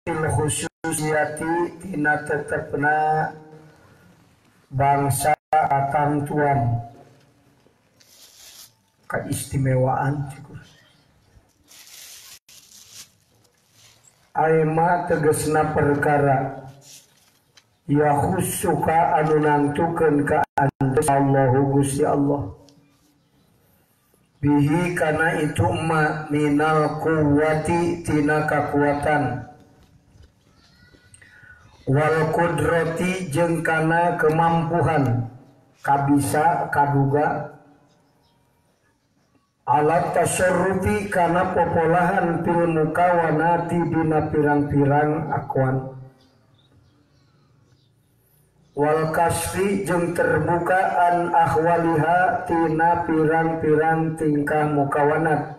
Khususiyati tina tetepna bangsa katantuan keistimewaan aima tegesna perkara ya khusuka anu nangtukeun ka anjeun Allahu Gusti Allah bihi kana itu ma minal quwwati tina kakuatan wal qudrati jeung kana kemampuan kabisa kaduga alat tasarrufi kana popolahan fil mukawanati dina pirang-pirang akuan wal kasfi jeung terbuka an ahwaliha tina pirang-pirang tingkah mukawanat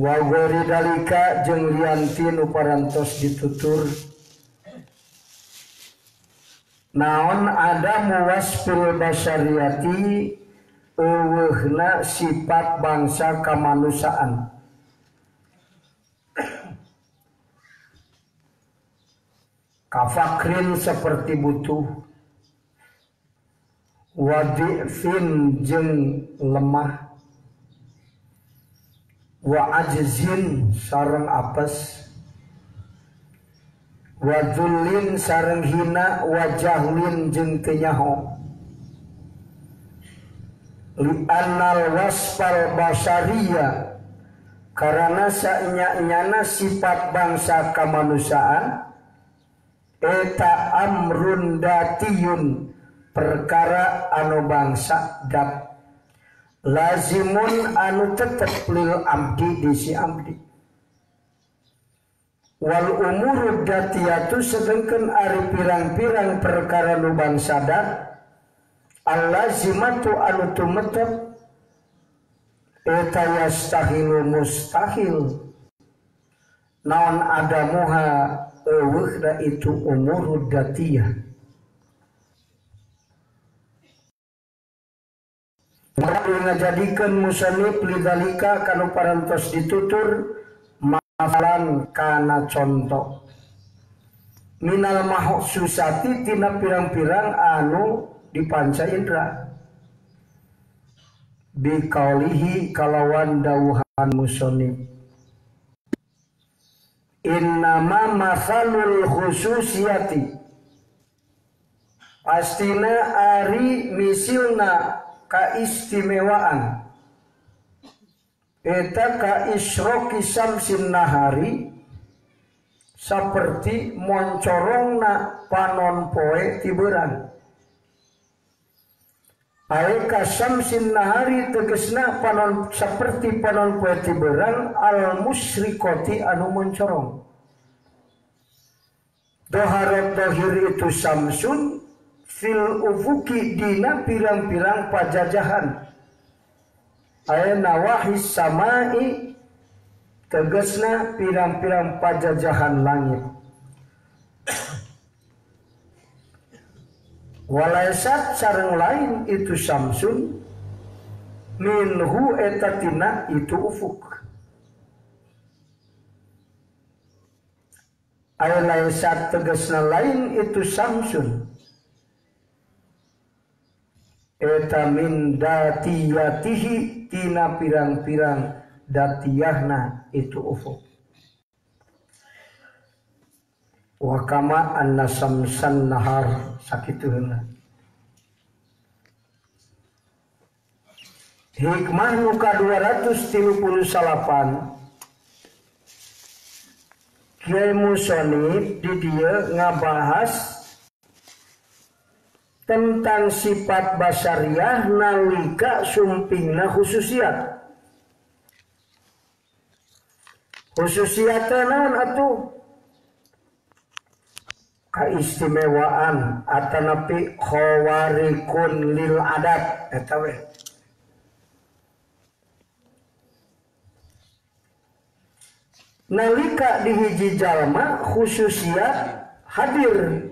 wa ghairi dalika jeung lianti nu parantos ditutur naon ada muwasfil basyariyati euweuhna sifat bangsa kamanusiaan kafakrin seperti butuh wadifin jeung lemah wa ajzin sareng apes wa dzulin sareng hina wa jahlin jeung teu nyaho li annal wasfal basyariyah karana saenya-nyana sifat bangsa kamanusiaan eta amrun datiyun perkara anu bangsa dat lazimun anu tetep lil abdi di si abdi wal umuru datiyatu sedengkeun ari pirang-pirang perkara nu bangsa dat allazimatu anu tumetep eta yastahilu mustahil naon adamuha euweuhna itu umuru datiyah. Ngajadikeun musannif lidzalika kanu parantos ditutur masalan kana contoh minal mahsusati tina pirang-pirang anu dipanca indra biqaulihi kalawan dawuhan musannif innama masalul khususiyati pastina ari misilna kaistimewaan eta ka isroki samsin nahari seperti moncorongna panon poe tiberan ae ka samsin nahari tegesna panon seperti panon poe tiberan al musyrikoti anu moncorong doharat dohir itu samsun fil ufuki dina pirang-pirang pajajahan aya nawahis samai tegesna pirang-pirang pajajahan langit walaisat sareng lain itu samsun minhu etatina itu ufuk aya laisat tegesna lain itu samsun eta min datiyatihi tina pirang-pirang datiyahna itu ufuk wa kama anna samsan nahar sakitu heula hikmah nu ka 238 Kiai Musonif di dieu ngabahas tentang sifat basyariah nalika sumpingna khususiat. Khususiat naon atuh? Kaistimewaan atanapi khawarikun lil adat eta we. Nalika di hiji jalma khususiat hadir.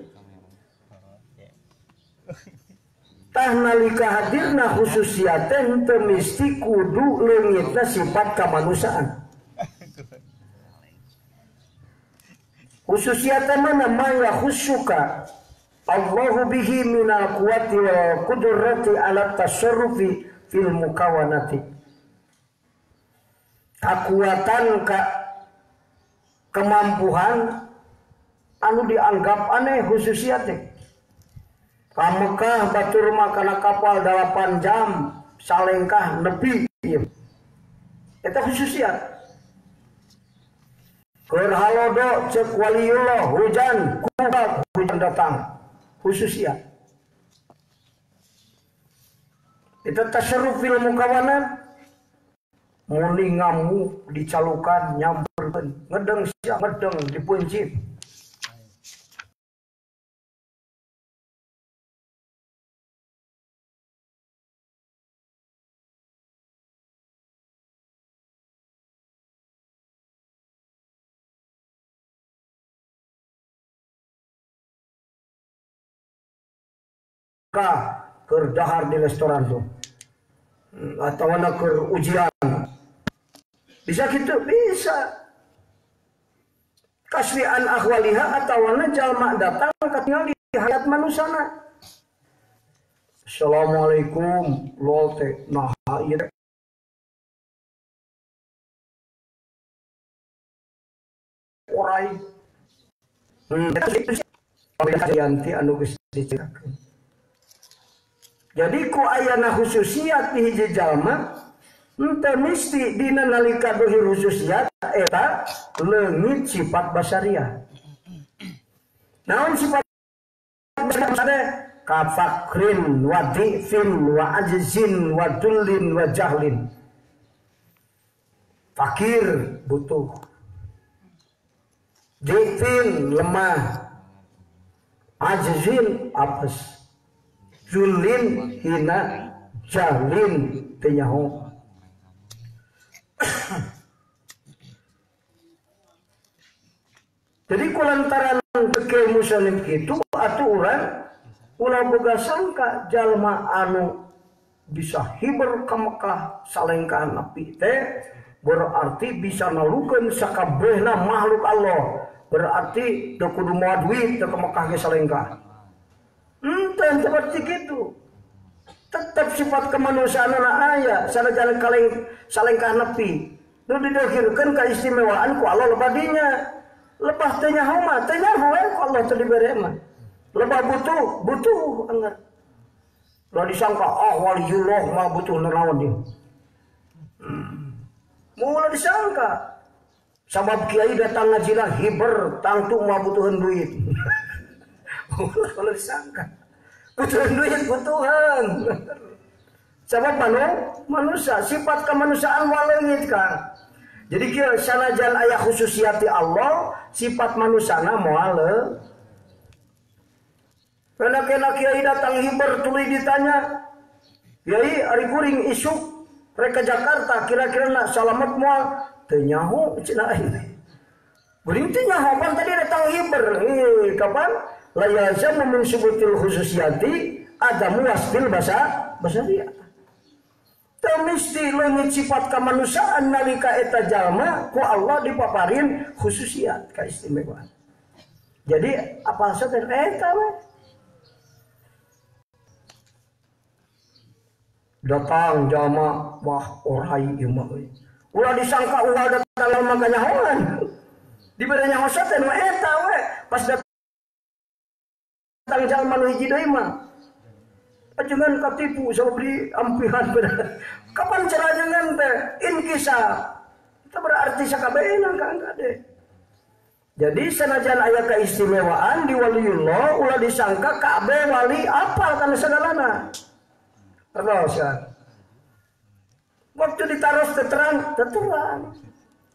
Tah nalika hadirna khususiat teh henteu mesti kudu leungitna sifat kamanusiaan. Khususiat mana ma yakhussuka Allahu bihi minal quwati wal qudrati ala tasarrufi fil mukawanati. Kekuatan kemampuan anu dianggap aneh khususiat teh. Ka Mekah batur mah kana kapal 8 jam salengkah nepi ieu. Eta khususiat. Keur halodo cek waliullah hujan kuat hujan datang khususiat. Eta tasarruf fil mukawanat. Muli ngamuk dicalukan nyamperkeun ngedeng sia ngedeng dipuncit. Keur dahar di restoran tuh atau keur ujian bisa gitu bisa kasrian ahwaliha atau jalma datang katingal di hayat manusana. Assalamualaikum lol teh nah ieu orai yanti anu geus diceritakeun. Jadi ku ayana khususiat di hiji jalma henteu mesti dina nalika dohir khususiat eta leungit sifat basariah. Naon sifat basariah? Kafakrin wa dhifin wa ajzin wa dullin wa jahlin. Fakir butuh, dhifin lemah, ajzin apes, julin hina, jahlin teu nyaho. Jadi kulantaran teke muslim kitu atuh urang ulah boga sangka jalma anu bisa hiber ka Mekah salengkah nepi teh berarti bisa nalukeun sakabehna makhluk Allah, berarti teu kudu moal duit teu ka Mekah ge salengkah. Henteu seperti kitu. Tetap sifat kemanusiaanna aya sanajan kaleng salengkah nepi. Nu didohirkeun kaistimewaan ku Allah lebadinya. Lebah teu nyaho mah teu nyaho we ku Allah teu dibere mah. Lebah butuh, butuh anggar. Lah disangka ah waliullah mah butuh nanaon dia. Mula disangka. Sabab kiai datang ngajilah hiber tangtu mah butuheun duit. Mula disangka. Butuhan duit butuhan. Sabab manusia sifat kemanusiaan waleungit Kang. Jadi kieu sanajan aya khususiati Allah, sifat manusana moal. Kena-kena kiai datang hiber tuluy ditanya, "Kiai ari kuring isuk rek ka Jakarta kira-kira nak salamet moal?" Teu nyaho cenah aing. Kuring teu nyaho pan tadi datang hiber. Kapan? La yalzamu min subutil khususiyati adamu wasfil basariah. Teu mesti leungit sifat kemanusiaan nalika eta jalma ku Allah dipaparin khususiat kaistimewaan. Jadi apa saja eta we. Datang jalma wah orai ieu mah euy. Ulah disangka ulah datang jalma kanyahoan. Dibere nyaho teh nu eta we. Pas datang jalma nu hiji deui mah ajengan katipu sabab diampihan. Kapan cara ajengan teh inkisar itu berarti sakabehna Kang kade. Jadi sanajan aya keistimewaan di waliullah ulah disangka kabeh wali apal kana sagalana. Terus ya. Waktu ditaros teterang, teterang.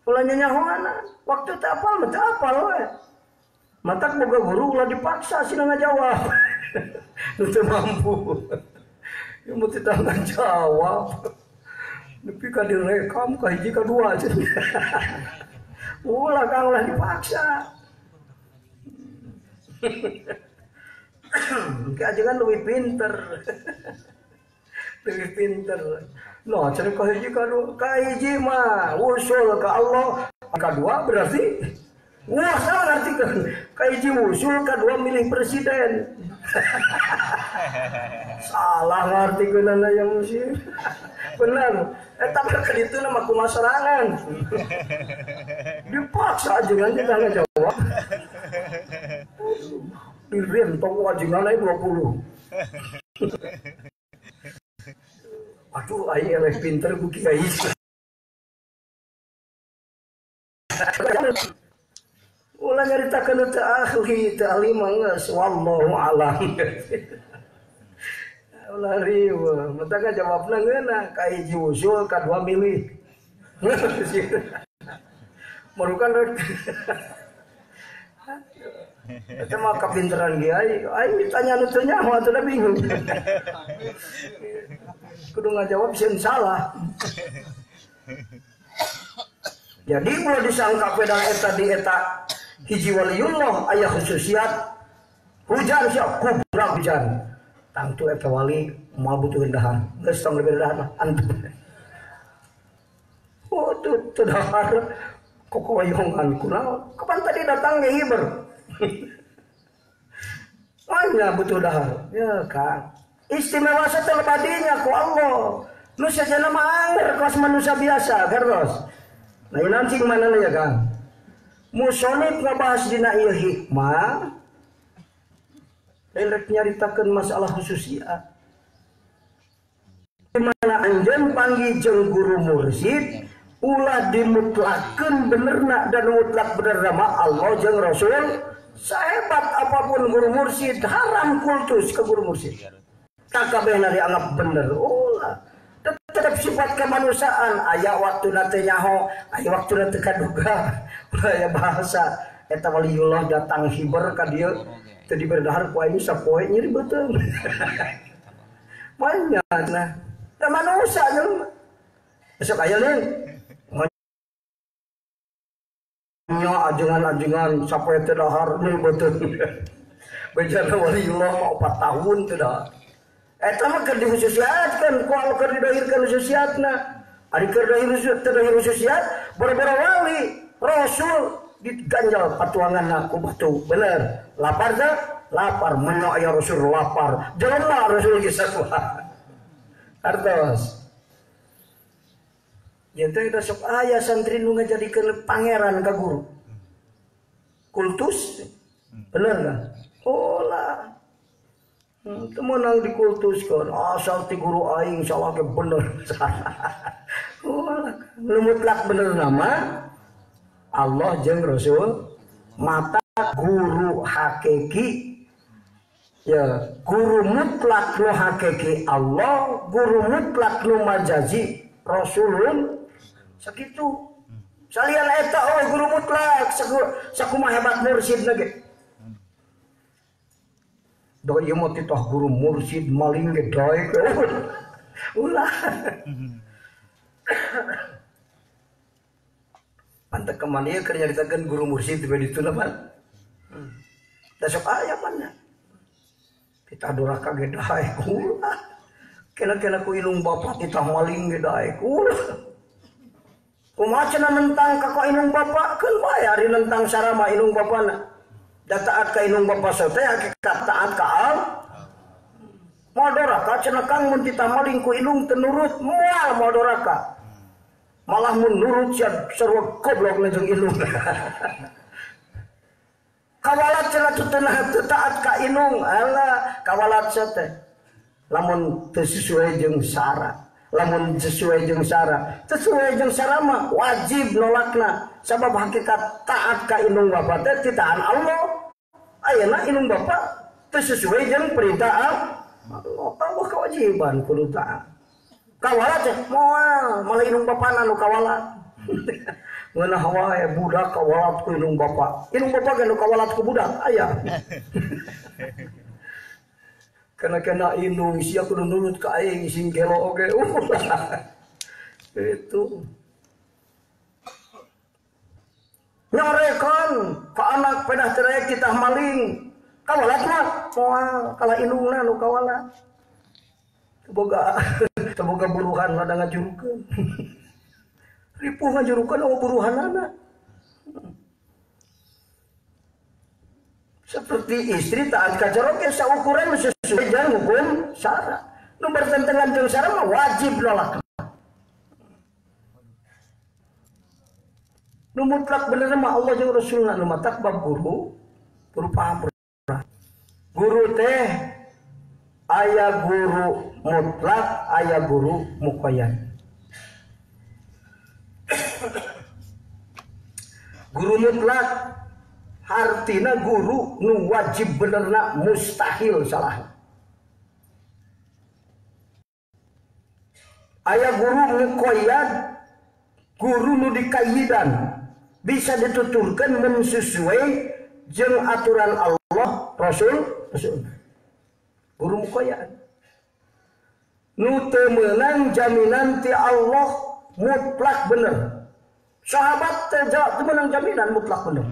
Ulah nyanyahoana. Waktu teu apal mah teu apal we. Matak boga guru ulah dipaksa sina ngajawab. Nu teu mampu. Ieu mah teu ngajawab. Nepi ka direkam ka hiji ka dua cenah. Ulah Kang ulah dipaksa. Engke ajengan leuwih pinter. Lebih pinter. Nah, cari ka hiji ka dua, ka hiji mah usul ka Allah, ka dua berarti Wah, salah ngartikeun. Kahiji usul kadua milih presiden. Salah ngartikeunana yang sih. Bener. Eta mah ka ditu mah kumaha sorangan. Dipaksa ajengan kita ngajawab. Direntong ajengan aya 20. Aduh, aya eleh pinter ku kiai. Ulah nyaritakeun teu ahli, teu ahli mah geus wallahu alam. Ulah riweuh, mata jawabna ngeunah kahiji usul kadua milih. Merukan rek. Eta mah kapinteran kiai, aing ditanya nu teu nyaho atuh da bingung. Kudu ngajawab sieun salah. Jadi ulah disangka pedang eta di eta hiji waliullah aya khususiat hujan siap kubrak hujan. Tangtu eta wali moal butuh dahar. Geus tong lebih dahar lah antum. Oh teu dahar kokoyongan kunaon. Kapan tadi datang ge hiber. Anya butuh dahar. Ya Kang. Istimewa satelebadinya ku Allah. Nu sajana mah anger kelas manusia biasa gardos. Nah ini nanti mana ya Kang? Musonib ngebahas dina ieu hikmah, rek nyaritakeun masalah khususiat. Di mana anjeun panggih jeung guru mursyid, ulah dimutlakeun benerna dan mutlak benerna mah Allah jeung Rasul. Sehebat apapun guru mursyid, haram kultus ke guru mursyid. Takabehna dianggap bener, ulah. Tetap sifat kemanusiaan, aya waktuna teu nyaho, aya waktuna teu kaduga. Ulah aya bahasa eta waliullah datang hiber ka dieu teu dibere dahar ku aing sapoe nyeri beuteung. Banyak nah. Da manusia jelema. Besok aya leung. Nya ajengan-ajengan sapoe teu dahar nyeri beuteung. Bejana waliullah mah 4 tahun teu dahar. Eta mah keur dikhususiatkeun, ku anu keur didahirkeun khususiatna. Ari keur dahir khususiat, boro-boro wali, rasul diganjal patuanganna ku batu. Bener. Lapar teh? Lapar. Menya aya rasul lapar. Jelema rasul geus sakuah. Artos. Yen teh sok aya santri nu ngajadikeun pangeran ka guru. Kultus. Bener enggak? Oh lah. Teu meunang dikultuskeun asal ti guru aing salah ge bener. Oh, nu mutlak bener nama Allah jeung Rasul mata guru hakiki ya guru mutlak nu hakiki Allah, guru mutlak nu majazi Rasulun sakitu. Salian eta oh guru mutlak sakumaha hebat mursyidna ge. Da ieu mah titah guru mursyid maling ge daek. Ulah. Pantek ka mana ieu keur nyaritakeun guru mursyid di ditu lah pan. Da sok aya pan. Titah doraka ge daek. Ulah. Kena-kena ku ilung bapak titah maling ge daek. Ulah. Kumaha cenah nentang ka ilung bapak keun bae ari nentang sarama ilung bapana. Da taat ka inung bapa sote hakikat taat ka al moal doraka cenah Kang mun titah maling ku inung teu nurut moal moal doraka malah mun nurut sia sarua goblok jeung inung kawalat cenah teu taat ka inung ala kawalat sia teh lamun teu sesuai jeung sara lamun sesuai jeung sara sesuai jeung sara mah wajib nolakna sabab hakikat taat ka inung bapa teh titaan Allah ayeuna inung bapa teu sesuai jeung perintah Allah Allah kewajiban kudu taat kawalat teh moal malah inung bapana nu kawalat ngeunah wae budak kawalat ku inung bapa ge nu kawalat ku budak aya kena-kena inung sia kudu nurut ka aing sing gelo oge. Itu nyorekan ka anak pedah terek titah maling kawalat mah moal kalah inungna nu kawalat teu boga buruhan lada ngajurukeun ripuh ngajurukeun eueuh buruhanana. Seperti istri taat ka caroge saukuran sesuai jeung hukum syara. Nu bertentangan jeung syara mah wajib nolak. Nu mutlak bener mah Allah jeung Rasulna, nu matak bab guru, guru paham. Guru teh aya guru mutlak, aya guru muqayyad. Guru mutlak artina guru nu wajib benerna mustahil salah. Aya guru muqayyad, guru nu dikayidan, bisa dituturkan mensesuai jeung aturan Allah, Rasul, Rasul. Guru muqayyad nu teu meunang jaminan ti Allah mutlak bener. Sahabat teu meunang jaminan mutlak bener.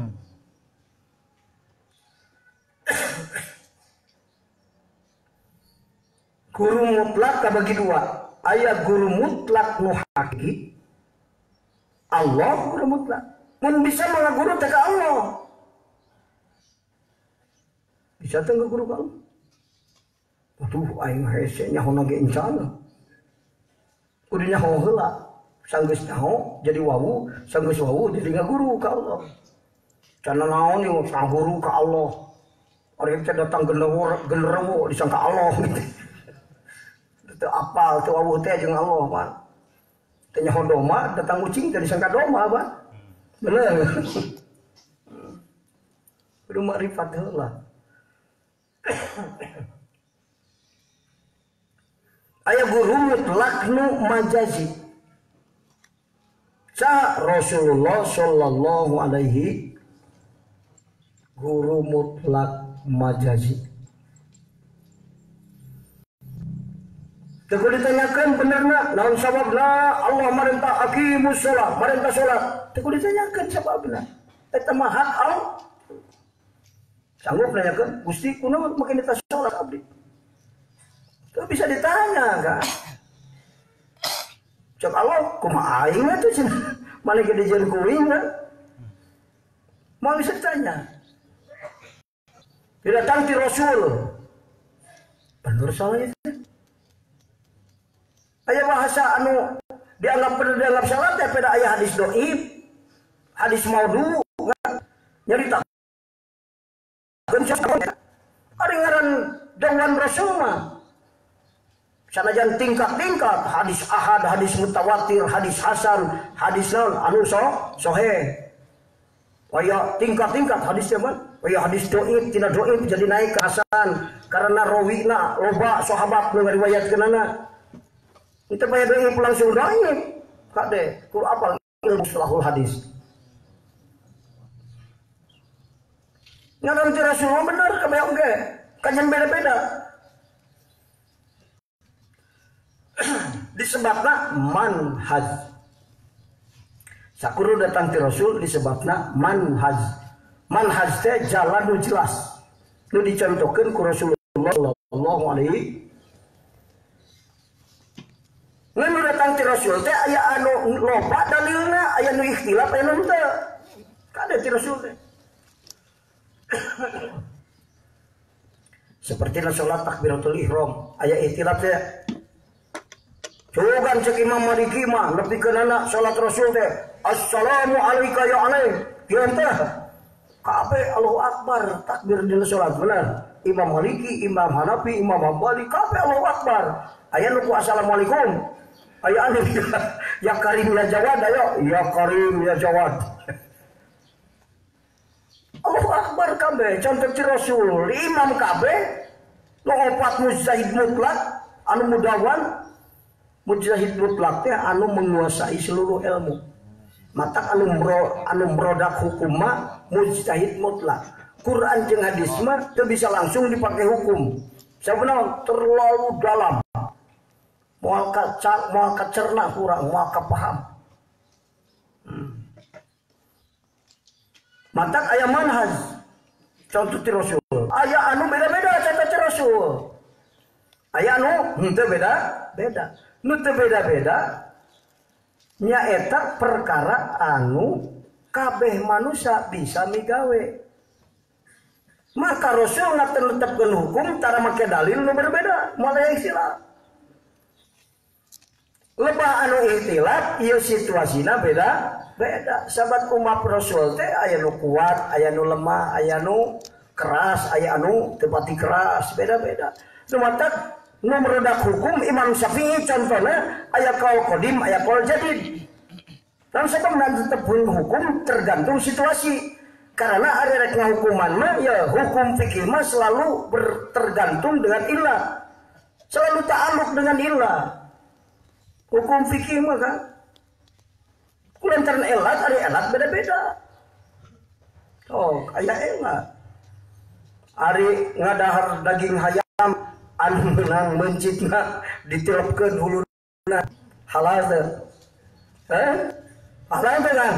Guru mutlak kabagi dua. Aya guru mutlak nu hakiki, Allah guru mutlak. Mun bisa mah guru teh ka Allah. Bisa teh guru ka Allah. Aduh aing hese nyaho ge encan. Kudu nyaho heula. Sanggeus nyaho jadi wawu, sanggeus wawu jadi ngaguru ka Allah. Can naon ieu ngaguru ka Allah. Ari teh datang genderuwo disangka Allah gitu. Teu apal teu wawuh teh jeung Allah Pak. Teu nyaho doma datang ucing teh disangka doma Pak. Bener. Kudu makrifat heula. Aya guru mutlak nu majazi. Sa Rasulullah sallallahu alaihi guru mutlak majazi. Teu ditanyakeun benerna naon sababna Allah marentah aqimus shalah, marentah salat. Teu ditanyakeun sababna. Eta mah hak Allah. Sanggup nanyakeun, Gusti kunaon make nita salat abdi? Teu bisa ditanya kan. Cek Allah kumaha aing atuh cenah. Maneh ge dijieun kuing kan. Moal bisa ditanya. Didatang ti Rasul. Bener salah itu. Aya bahasa anu dianggap bener dianggap salah teh pada aya hadis dhaif, hadis maudhu nyarita. Ari ngaran dawuhan Rasul mah sanajan tingkat-tingkat hadis ahad, hadis mutawatir, hadis hasan, hadis naon anu sahih. Aya tingkat-tingkat hadisnya mah, aya hadis dhaif tina dhaif jadi naik ke hasan karena rawina loba sahabat nu ngariwayatkeunana. Itu bayar dhaif langsung dhaif. Kade, kudu apal ilmu mustalahul hadis. Ngaran ti Rasulullah bener kabeh oge, kajian beda-beda. Disebabna manhaj. Sakuru datang ti Rasul disebabna manhaj. Manhaj teh jalan nu jelas. Nu dicontohkeun ku Rasulullah sallallahu alaihi. Nu datang ti Rasul teh aya anu loba dalilna, aya nu ikhtilaf, aya nu henteu. Kade ti Rasul teh. Seperti salat takbiratul ihram, aya ikhtilaf teh. Cugan cek Imam Maliki mah nepikeunana salat Rasul teh, assalamu alayka ya alaih. Kieu teh. Kabeh Allahu Akbar takbir dina salat bener. Imam Maliki, Imam Hanafi, Imam Hambali kabeh Allahu Akbar. Aya nu ku assalamualaikum. Aya anu ya Karim ya Jawad ayo ya Karim ya Jawad. Allahu Akbar kabeh contoh ti Rasul, imam kabeh nu opat mujtahid mutlak anu mudawan. Mujtahid mutlak teh anu menguasai seluruh ilmu. Matak anu merodak hukum mah mujtahid mutlak. Quran jeung hadis mah teu bisa langsung dipakai hukum. Sabab terlalu dalam. Moal kacerna kurang, moal kapaham. Matak aya manhaj contoh ti Rasul. Aya anu beda-beda contoh ti Rasul. Aya anu henteu beda-beda. Nu teu beda-beda nyaeta perkara anu kabeh manusia bisa migawe. Maka Rasul netepkeun hukum tara make dalil nu berbeda, moal aya ikhtilaf. Lebah anu ikhtilaf ieu situasina beda beda. Sahabat umat Rasul teh aya nu kuat, aya nu lemah, aya nu keras, aya anu teu pati keras, beda-beda. Nu matak nu meredak hukum Imam Syafi'i contohna aya kaul qadim, aya kaul jadid. Dan sebab netepkeun hukum tergantung situasi. Karena ari rek ngahukuman mah ya hukum fikih mah selalu tergantung dengan ilah. Selalu ta'alluq dengan ilah. Hukum fikih mah kan kulantaran elat ari elat beda-beda. Oh, aya elat. Ari ngadahar daging hayam anu meunang meuncitna ditilepkeun huluna halal teu? Heh? Halal teu kan?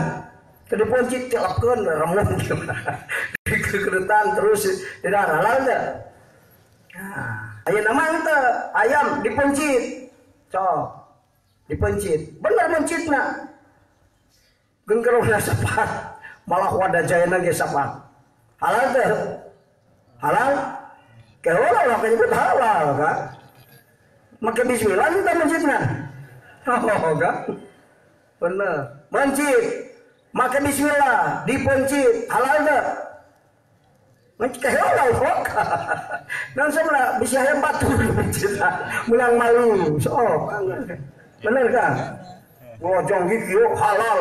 Teu diponcit tilepkeun remuk dikeretan terus didahar halal teu? Nah, ayeuna mah henteu ayam dipencit. Cok. Dipencit. Bener mencitna. Gengkerona sapat, malah wadah jayana ge sapat. Halal teu? Halal? Kehola lah nyebut halal kan? Make bismillah teh mencitna. Oh kan? Bener. Mencit. Make bismillah dipencit, halal teu? Mencit kehola kok. Dan sebelah bisa hayam batu mencit. Menang malu. Sok. Bener kan? Ngojong gigi halal.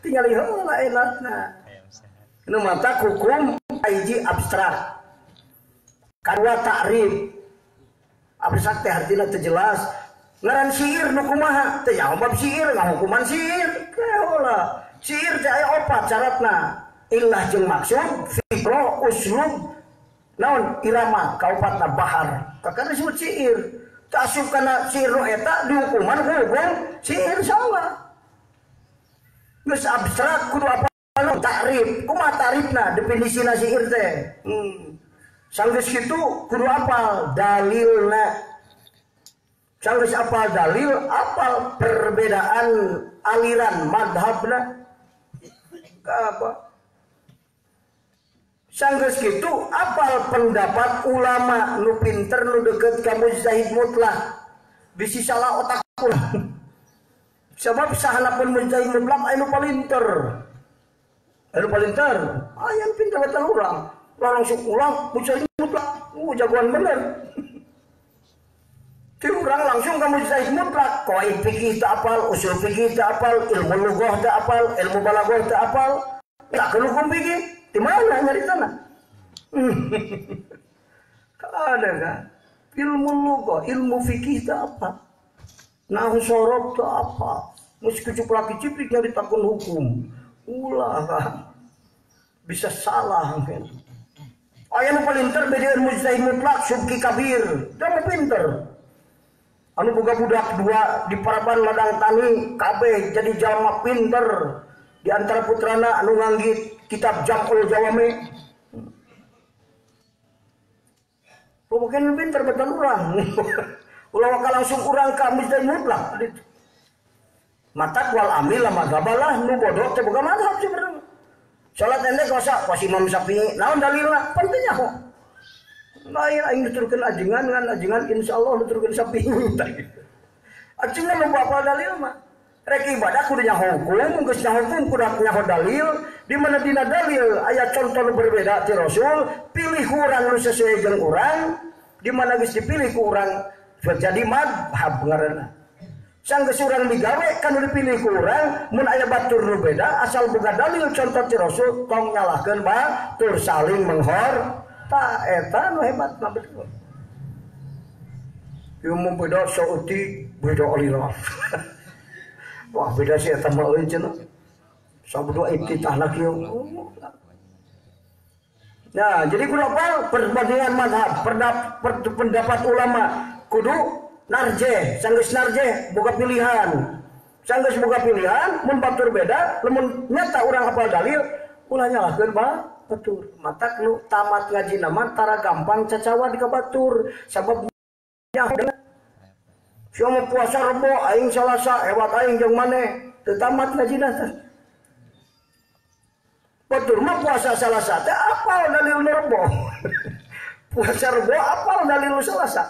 Tinggal heula enakna. Nu mata hukum hiji abstrak. Kadua ta'rif. Abstrak teh artina teu jelas. Ngaran syair nu kumaha? Teu nyaho bab syair, ngahukuman syair. Kehola. Syair teh aya opat syaratna. Illah jeung maksud, fikra, uslub, naon irama, kaopatna bahar. Kakara disebut syair. Asup kana syair nu eta dihukuman hukum syair salah. Geus abstrak kudu apa ta'rif. Kumaha ta'rifna definisina syair teh? Sanggeus kitu kudu apal dalilna. Sanggeus apal dalil, apal perbedaan aliran madhabna. Apa? Sanggeus kitu apal pendapat ulama nu pinter nu deket ka mujtahid mutlak. Bisi salah otak urang. Sebab sahana pun mujtahid mutlak aya nu palinter. Aya nu palinter, aya nu pinter batal urang. Langsung ulang mujtahid mutlak. Jagoan bener. Ti urang langsung ka mujtahid mutlak. Qawaid fikih teu apal, usul fikih teu apal, ilmu lughah teu apal, ilmu balaghah teu apal. Tak hukum fikih. Di mana nyari tanah? Ada kan? Ilmu lughah, ilmu fikih teu apa? Nahu sorof teu apa? Mesti kecuplak keciplik nyari takun hukum. Ulah kan? Bisa salah kan? Aya nu palinter bedeun mujtahid mutlak Subki Kabir. Da mah pinter. Anu boga budak dua di paraban ladang tani kabeh jadi jalma pinter. Di antara putrana anu nganggit kitab Jam'ul Jawami. Mungkin pinter betul urang. Ulah waka langsung urang ka mujtahid mutlak. Matak wal amil madhabalah nu bodoh teh boga madhab sebenarnya. Salat ente kosa kos Imam Syafi'i, naon dalilna? Pentingnya kok. Lain aing nuturkeun ajengan ngan ajengan insyaallah nuturkeun Syafi'i. Ajengan nu apa dalil mah? Rek ibadah kudu nyaho hukum, geus nyaho hukum kudu nyaho dalil. Di mana dina dalil aya contoh nu berbeda ti Rasul, pilih urang nu sesuai jeung urang, di mana geus dipilih ku urang jadi madhab ngaranna. Sanggeus urang digawe kan nu dipilih ku urang, mun aya batur nu beda asal boga dalil contoh ti Rasul tong nyalahkeun batur saling menghor. Ta eta nu hebat mah betul. Ieu mah beda saeutik, beda aliran. Wah beda sih eta mah euy cenah. Sabdo iftitah kieu. Nah, jadi kudu apa? Perbandingan mazhab, pendapat ulama kudu narjeh, sanggeus narjeh boga pilihan. Sanggeus boga pilihan, mun batur beda, lamun nyata urang apal dalil, ulah nyalahkeun batur. Matak nu tamat ngaji mah tara gampang cacawa di ka batur, sabab sia mah puasa Rebo aing Salasa, hebat aing jeung maneh, teu tamat ngajina teh. Batur mah puasa Salasa teh apal dalil Rebo. Puasa Rebo apal dalil Salasa.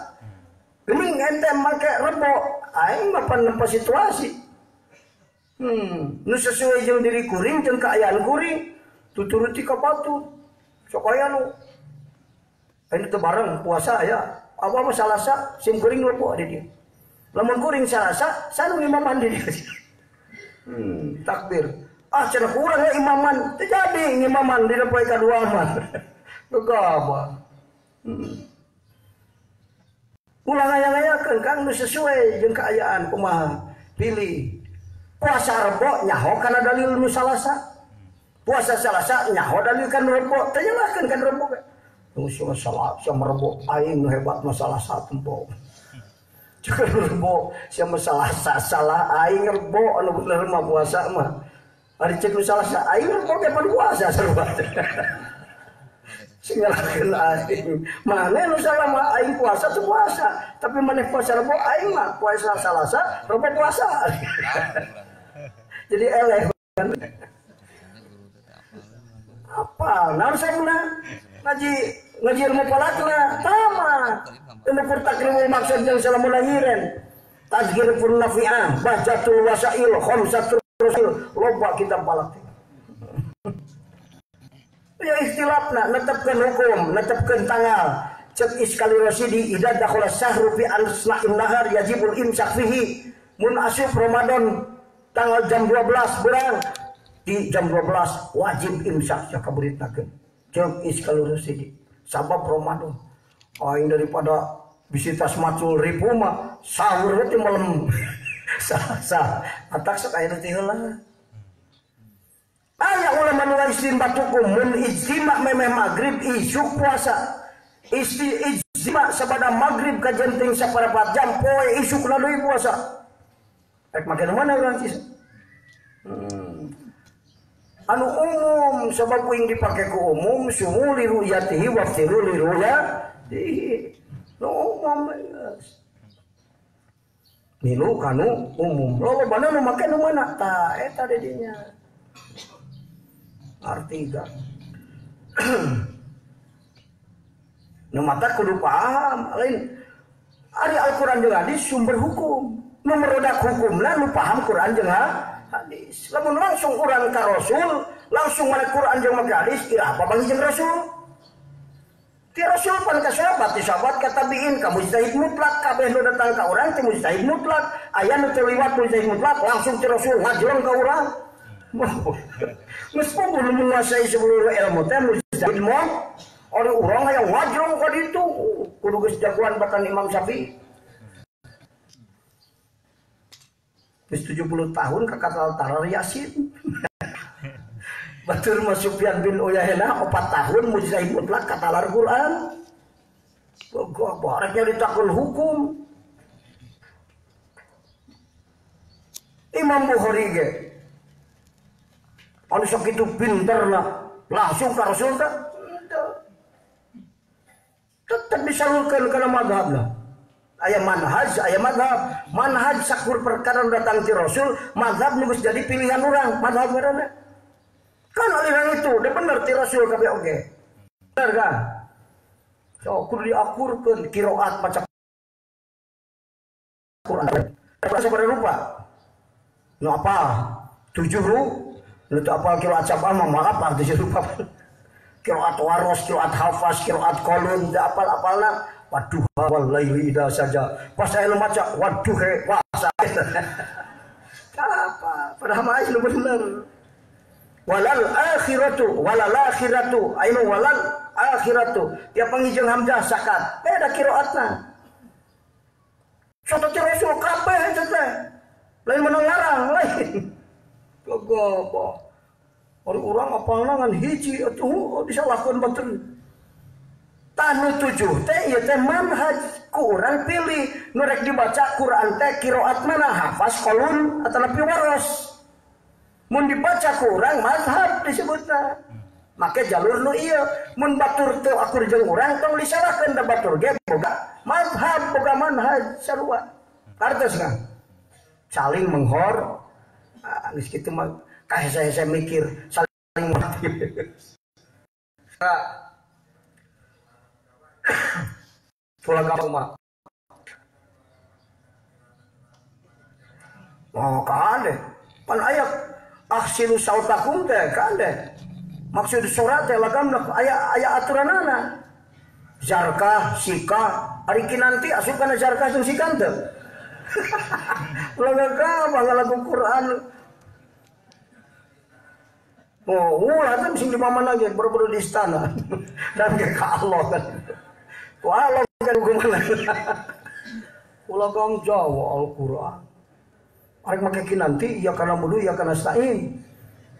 Geuning ente make Rebo, aing mah pan nempo situasi. Nu sesuai jeung diri kuring jeung kaayaan kuring, tuturuti ka batur. Sok aya nu aing teu bareng puasa aya. Awal mah Salasa sim kuring Rebo di dieu. Lamun kuring Salasa, sanu imaman di dieu. Takbir. Ah cenah kurang ya imaman, teu jadi ngimaman dina poe kadua mah. Gegabah. Ulah ngaya-ngayakeun Kang nu sesuai jeung kaayaan kumaha. Pilih. Puasa Rebo nyaho kana dalil nu Salasa. Puasa Salasa nyaho dalil kan Rebo, teu nyalahkeun kan Rebo ge. Nu Salasa Rebo aing nu hebat mah Salasa tempo. Ceuk Rebo sia mah Salasa salah aing Rebo anu bener mah puasa mah. Ari ceuk nu Salasa aing Rebo ge pan puasa sarua. Sing nyalahkeun aing. Maneh nu salah mah aing puasa teu puasa, tapi maneh puasa Rebo aing mah puasa Salasa, Rebo puasa. Jadi eleh kan. Apa? Naon sabuna? Ngaji ngaji ilmu falakna tamat. Ilmu takribul maksud jeung salamuna ngiren. Tazkir pun nafi'ah, bahjatul wasail, khamsatul rasul, loba kitab falak. Ya ikhtilafna netepkeun hukum, netepkeun tanggal. Cek iskali rasidi idza dakhala sahru fi ansna'in nahar yajibul imsak fihi. Mun asup Ramadan tanggal jam 12 berang di jam 12 wajib imsak sakabeuritakeun. Cek iskali rasidi sabab Ramadan. Aing daripada bisi tas macul ripu mah sahur teh malem. Sah-sah atak sok aya teh heula. Aya ulama nu istinbat hukum mun ijtima memeh magrib isuk puasa. Ijtima sabada magrib ka jenting saparapat jam poe isukna deui puasa. Rek make nu mana urang cis? Anu umum sabab uing dipake ku umum sumu li ru'yatihi wa ftiru li ru'yatihi. Nu umum milu kanu umum. Lolobana nu make nu mana tah eta di dinya. Artiga. Nu mata kudu paham lain. Ari Al-Qur'an jeung hadis sumber hukum. Nu merodak hukumna nu paham Qur'an jeung hadis. Lamun langsung urang ka Rasul, langsung mana Qur'an jeung make hadis, iraha papanggih jeung Rasul. Ti Rasul pan ka sahabat, ti sahabat ka tabiin, ka mujtahid mutlak, kabeh nu datang ka urang ti mujtahid mutlak. Aya nu teu liwat mujtahid mutlak, langsung ti Rasul ngajlong ka urang. Geus puguh nu menguasai seluruh ilmu teh mujtahid mah. Ari urang hayang ngajlong ka ditu, kudu geus jagoan bahkan Imam Syafi'i. Geus 70 tahun ka katal Yasin. Batur mah Sufyan bin Uyainah 4 tahun mujtahid mutlak katalar Quran. Gua rek nyaritakeun hukum. Imam Bukhari ge anu sakitu pinterna langsung ka Rasul teh tetep disalurkeun kana mazhabna. Aya manhaj, aya mazhab. Manhaj sakur perkara datang ti Rasul, mazhab nu geus jadi pilihan urang, mazhab ngaranna. Kan aliran itu udah bener ti Rasul kabeh oge. Bener kan? So, kudu diakurkeun qiraat maca Quran. Sabaraha rupa? Nu apa? 7 nu teu apal qiraat sabah mah moal apal 7 rupa. Qiraat waros, qiraat hafaz, qiraat qalun, teu apal-apalna. Waduh wal laili idza saja. Pas saya lu maca waduh he puasa. Apa? Padahal mah nu bener. Walal akhiratu walal akhiratu ayo walal akhiratu tiap pangijeng hamzah sakat beda qiraatna. Soto ti Rasul kabeh eta teh. Lain menang ngarang lain. Gagabah. Ari urang apalna ngan hiji atuh disalahkeun batur. Tanu 7 teh ieu teh manhaj ku urang pilih nu rek dibaca Quran teh qiraat mana hafaz qalun atanapi waros. Mun dibaca ku urang mazhab disebutna. Make jalur nu ieu mun batur teu akur jeung urang tong disalahkeun da batur ge boga mazhab boga manhaj sarua. Kartos kan? Saling menghor geus kitu mah kahese-hese mikir saling menghormati. Pulang ka mah. Oh, kade. Pan aya ahsinu sautakum teh kade. Maksud surat teh lagamna aya aya aturanana. Zarkah, sika, ari kinanti asup kana zarkah jeung sika teh. Ulah gagabah ngalagu Quran. Oh, ulah kan sing di mana ge boro-boro di istana. Dan ke Allah kan. Ku Allah kan kumaha. Ulah gang Jawa Al-Quran. Arek make kinanti ya kana mudu ya kana stain.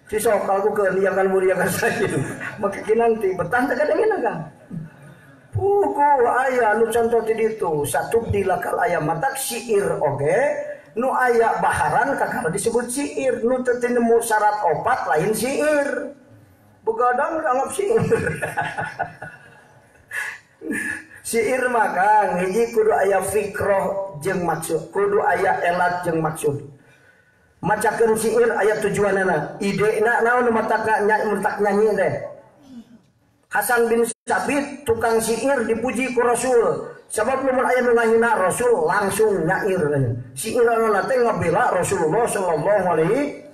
Si sok kalakukeun ya kana mudu ya kana stain. Make kinanti betah teh kadangena kan. Puku aya nu contoh ti ditu satubdi lakal aya matak syair oge nu aya baharan kakara disebut syair nu teu tinemu syarat opat lain syair. Begadang dianggap syair. Syair mah Kang hiji kudu aya fikroh jeung maksud, kudu aya elat jeung maksud. Macakeun syair aya tujuanana, idena naon matak nyanyi teh. Hasan bin Sabit tukang syair dipuji ku Rasul. Sebab lamun aya nu ngahina Rasul langsung nyair. Syairna teh ngabela Rasulullah sallallahu alaihi.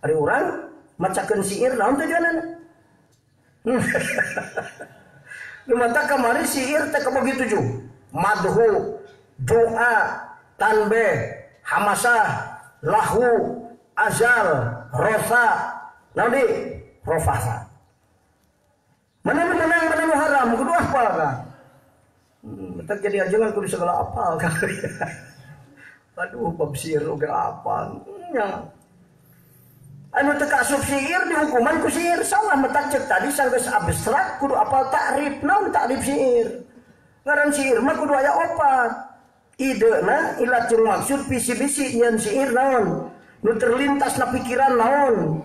Ari urang macakeun syair naon tujuanana? Nu mata kamari syair teh kabagi tujuh. Madhu, doa, tanbih, hamasah, lahu, azal, rofa, naon di? Rofasa. Mana nu menang, mana nu haram, kudu apal kan? Bentar jadi ajengan kudu segala apal kan? Aduh, bab syair oge apal. Nya. Anu teu kaasup syair dihukuman ku syair salah metak cek tadi sanggeus abstrak kudu apal ta'rif, naon ta'rif syair. Ngaran syair mah kudu aya opat. Idena ilat jeung maksud visi-misi nyeun syair naon. Nu terlintas na pikiran naon.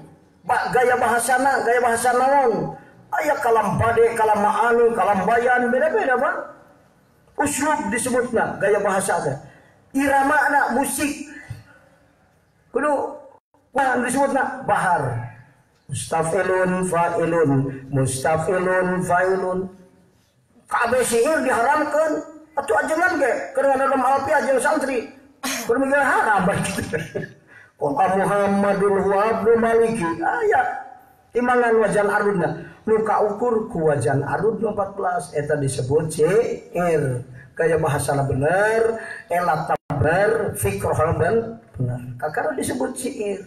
Gaya bahasana, gaya bahasa naon. Aya kalam bade, kalam ma'ani, kalam bayan, beda-beda Pak. Uslub disebutna gaya bahasa teh. Iramana musik. Kudu disebutna bahar. Mustafilun fa'ilun, mustafilun fa'ilun. Kabeh syair diharamkeun. Atuh ajengan ge keur ngadom alfiah jeung santri. Kudu mikir haram bae kitu. Qala Muhammadul huwa abdu maliki. Aya timbangan wajan arudna. Nu kaukur ku wajan arud 14 eta disebut syair. Gaya bahasana bener, elat bener, fikrohna bener. Kakara disebut syair.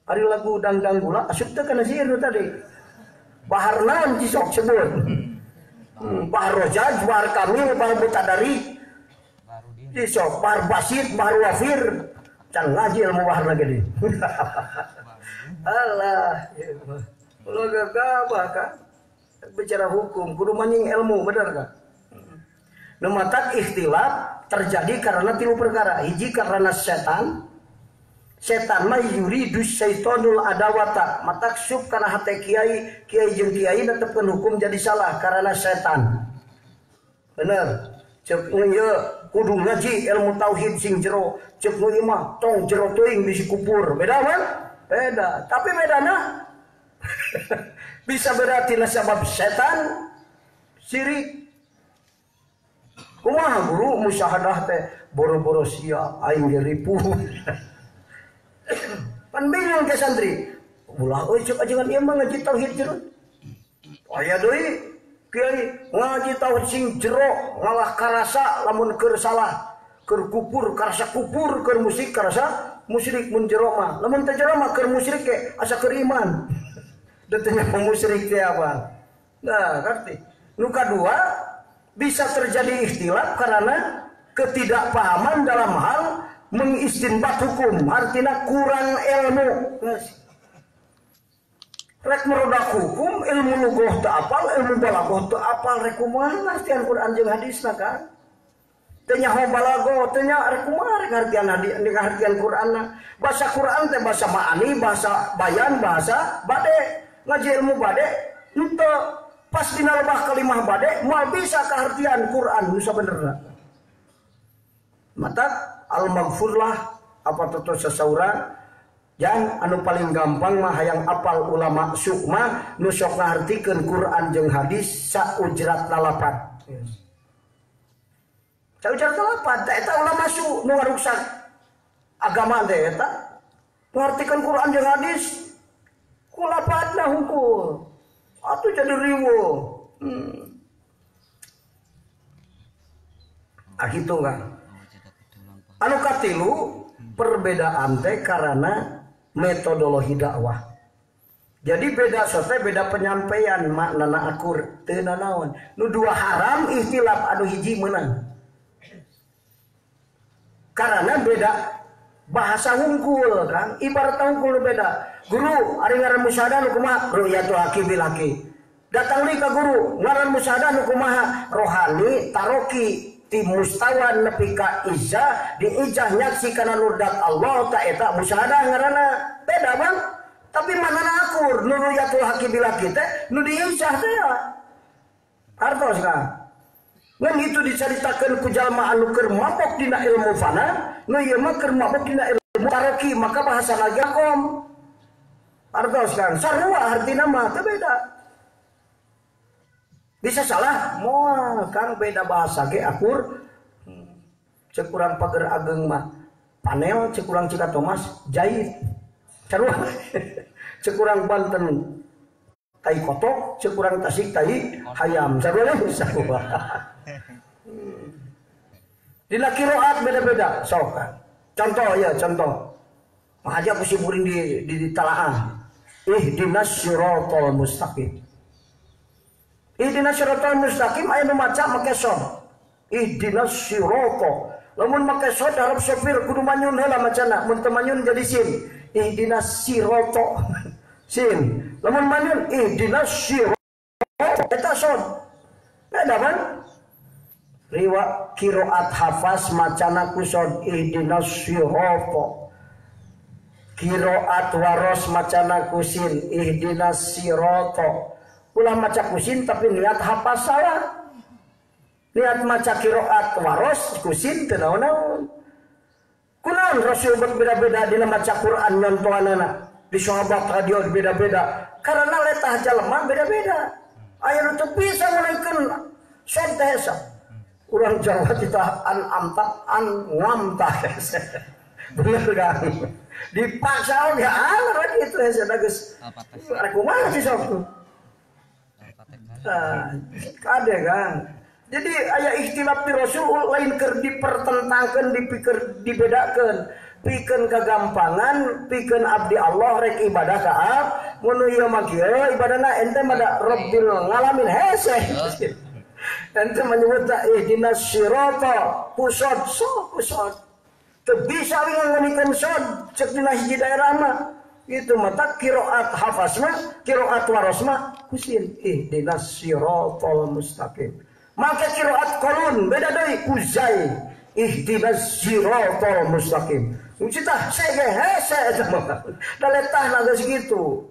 Ari lagu dangdang gula asup teh kana syair nu tadi. Bahar naon cisok sebut. Bahar rojaj, bahar kamil, bahar mutadari. Cisok, bahar basit, bahar wafir. Can ngaji ilmu bahar lagi di. Alah, ulah gagabah kan. Bicara hukum kudu manjing ilmu bener kan. Nu matak ikhtilaf terjadi karena tilu perkara. Hiji karena setan. Setan mah yuridu syaitonul adawata. Matak sub kana hate kiai, kiai jeung kiai netepkeun hukum jadi salah karena setan. Bener. Ceuk ieu kudu ngaji ilmu tauhid sing jero. Ceuk nu ieu mah tong jero teuing bisi kupur. Beda kan? Beda. Tapi bedana bisa berarti nasabab setan sirik. Kumaha guru musyahadah teh boro-boro sia aing ge ripuh. Pan bingung ke santri. Ulah euy cek ajengan ieu mah ngaji tauhid jero. Aya deui kiai ngaji tauhid sing jero ngalah karasa lamun keur salah, keur kupur karasa kupur, keur musik karasa musyrik mun jero mah. Lamun teu jero mah keur musyrik ge asa keur iman. Da teu nyaho musyrik teh apa. Nah, ngerti. Nu kadua bisa terjadi ikhtilaf karena ketidakpahaman dalam hal mengistinbat hukum, artinya kurang ilmu. Rek merodak hukum, ilmu lugoh teu apal, ilmu balagoh teu apal, rek kumaha ngartian Quran jeung hadisna kan? Teu nyaho balagoh, teu nya rek kumaha rek ngartian hadis, ngartian Quranna. Bahasa Quran teh bahasa ma'ani, bahasa bayan, bahasa bade. Ngaji ilmu bade henteu pas dina lebah kalimah bade moal bisa kahartian Quran nu sabenerna. Mata al-maghfurlah apa tutur sasaura Jangan anu paling gampang mah hayang apal ulama sukma nu sok ngahartikeun Quran jeung hadis saujrat lalapan. Saujrat lalapan teh eta ulama su nu ngaruksak agama teh eta. Ngartikeun Quran jeung hadis ku lapatna hungkul. Atuh jadi riweuh. Ah kitu kan. Anu katilu perbedaan teh karena metodologi dakwah. Jadi beda sote beda penyampaian maknana akur teu nanaon. Nu dua haram ikhtilaf anu hiji meunang. Karena beda bahasa hungkul kan, ibarat hungkul beda. Guru ari ngaran musyahadah nu kumaha? Ru'yatul haqi bil haqi. Datang deui ka guru, ngaran musyahadah nu kumaha? Rohani taroki ti mustawan nepi ka izah, di izah nyaksi kana nurdat Allah ta eta musyahadah ngaranna. Beda bang, tapi manana akur nu ru'yatul haqi bil haqi teh nu di izah teh ya. Artos kan. Ngan itu dicaritakeun ku jalma anu keur mabok dina ilmu fana, nu ieu mah keur mabok dina ilmu taroki, maka bahasa lagi akom. Artos kan, sarua artina mah teu beda. Bisa salah moal kang beda bahasa ge akur. Cek urang Pager Ageng mah panel, cek urang Cikatomas jahit. Sarua. Cek urang Banten tai kotok, cek urang Tasik tai hayam. Sarua sarua. Dina qiraat beda-beda sok kan. Contoh ya, contoh. Mah aja ku siburin di talaah. Ihdinas siratal mustaqim. Ihdinas siratal mustaqim aya nu maca make sod. Ihdinas sirata. Lamun make sod harap sopir kudu manyun heula macana, mun teu manyun jadi sin. Ihdinas sirata. Sin. Lamun manyun ihdinas sirata eta sod. Beda kan? Riwa qiraat hafaz macana ku sod ihdinas sirata. Qiraat waros macana ku sin ihdinas sirata. Ulah maca kusin tapi niat hafaz salah. Niat maca qiraat waros kusin teu naon-naon. Kunaon Rasul berbeda-beda dina maca Quran nyontohanana. Di sahabat radio beda-beda. Karena letah jalma beda-beda. Aya nu teu bisa ngulaikeun sod teh hese. Urang Jawa kita an amta an ngamta hese. Bener kan? Dipaksa oge anger kitu hese da geus. Rek kumaha sih sok tuh. Nah, kade kan. Jadi aya ikhtilaf di Rasul lain keur dipertentangkeun, dipikir dibedakeun. Pikeun kagampangan, pikeun abdi Allah rek ibadah ka ab, mun ieu mah kieu ibadahna ente mah da Rabbil ngalamin hese. Ente menyebut ihdinas sirata kusod so kusod. Teu bisa ngunikeun sod cek dina hiji daerah mah. Itu mata qiraat hafaz mah, qiraat waros mah kusin ihdinas siratal mustaqim. Maka qiraat qalun beda deui kuzai ihdinas siratal mustaqim. Cita sege hese eta mah. Da letahna geus kitu.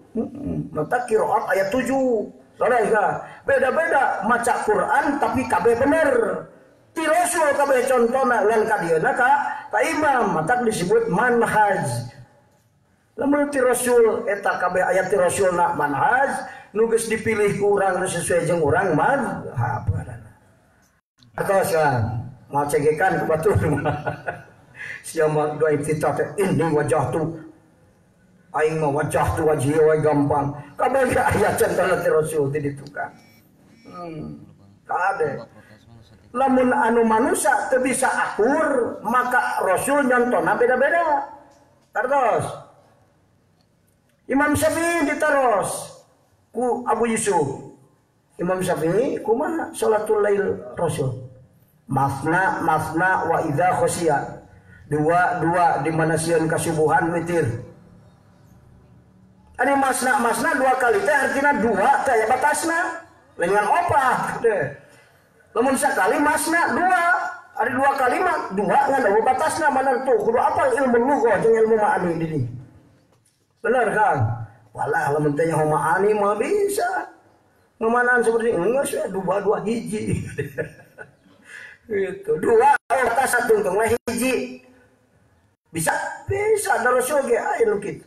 Mata qiraat ayat 7. Saudara, beda-beda maca Quran tapi kabeh bener. Ti Rasul kabeh contona ngan ka dieuna ka imam, mata disebut manhaj. Lamun ti Rasul eta kabeh ayat ti Rasulna manhaj, nu geus dipilih ku urang nu sesuai jeung urang mazhab. Atos kan, moal cegekan ku batur mah. Sia mah doa iftitah teh inni wajjahtu aing mah wajjahtu wajhi we gampang. Kabeh ayat contohna ti Rasul ti ditu kan. Kade. Lamun anu manusia teu bisa akur, maka Rasul nyontona beda-beda. Tartos. Imam Syafi'i ditaros ku Abu Yusuf. Imam Syafi'i kumaha salatul lail Rasul? Masna masna wa idza khosya. Dua dua di mana sieun kasubuhan witir. Ari masna masna dua kali teh artinya dua teh aya batasna. Lain opat teh. Lamun sakali masna dua, ari dua kali mah dua ngan eueuh batasna mana tuh kudu apal ilmu lughah jeung ilmu ma'ani di dieu. Bener kan? Walah lamun teh nyaho ma'ani mah bisa. Ngemanaan seperti geus we dua dua hiji. Gitu. Dua atas satu tungtung lah hiji. Bisa bisa da Rasul ge aya nu kitu.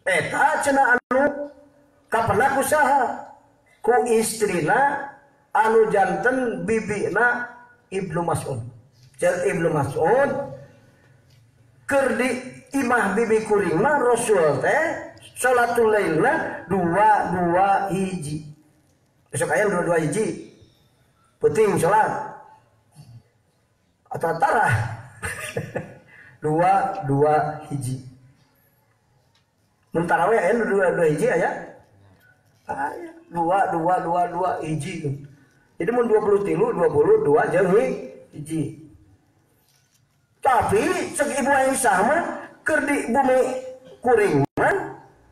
Eta cenah anu kapenak usaha ku istrina anu janten bibina Ibnu Mas'ud. Ceuk Ibnu Mas'ud keur di imah bibi kuring mah Rasul teh salatul lailna 2-2 hiji. Besok aya 2-2 hiji. Penting salat. Atau tarah. 2-2 hiji. Mun tarawih aya 2-2 hiji aya? Aya 2 2 2 2 hiji. Jadi mun 23 22 jeung hiji. Tapi cek Ibu Aisyah mah keur di bumi kuring mah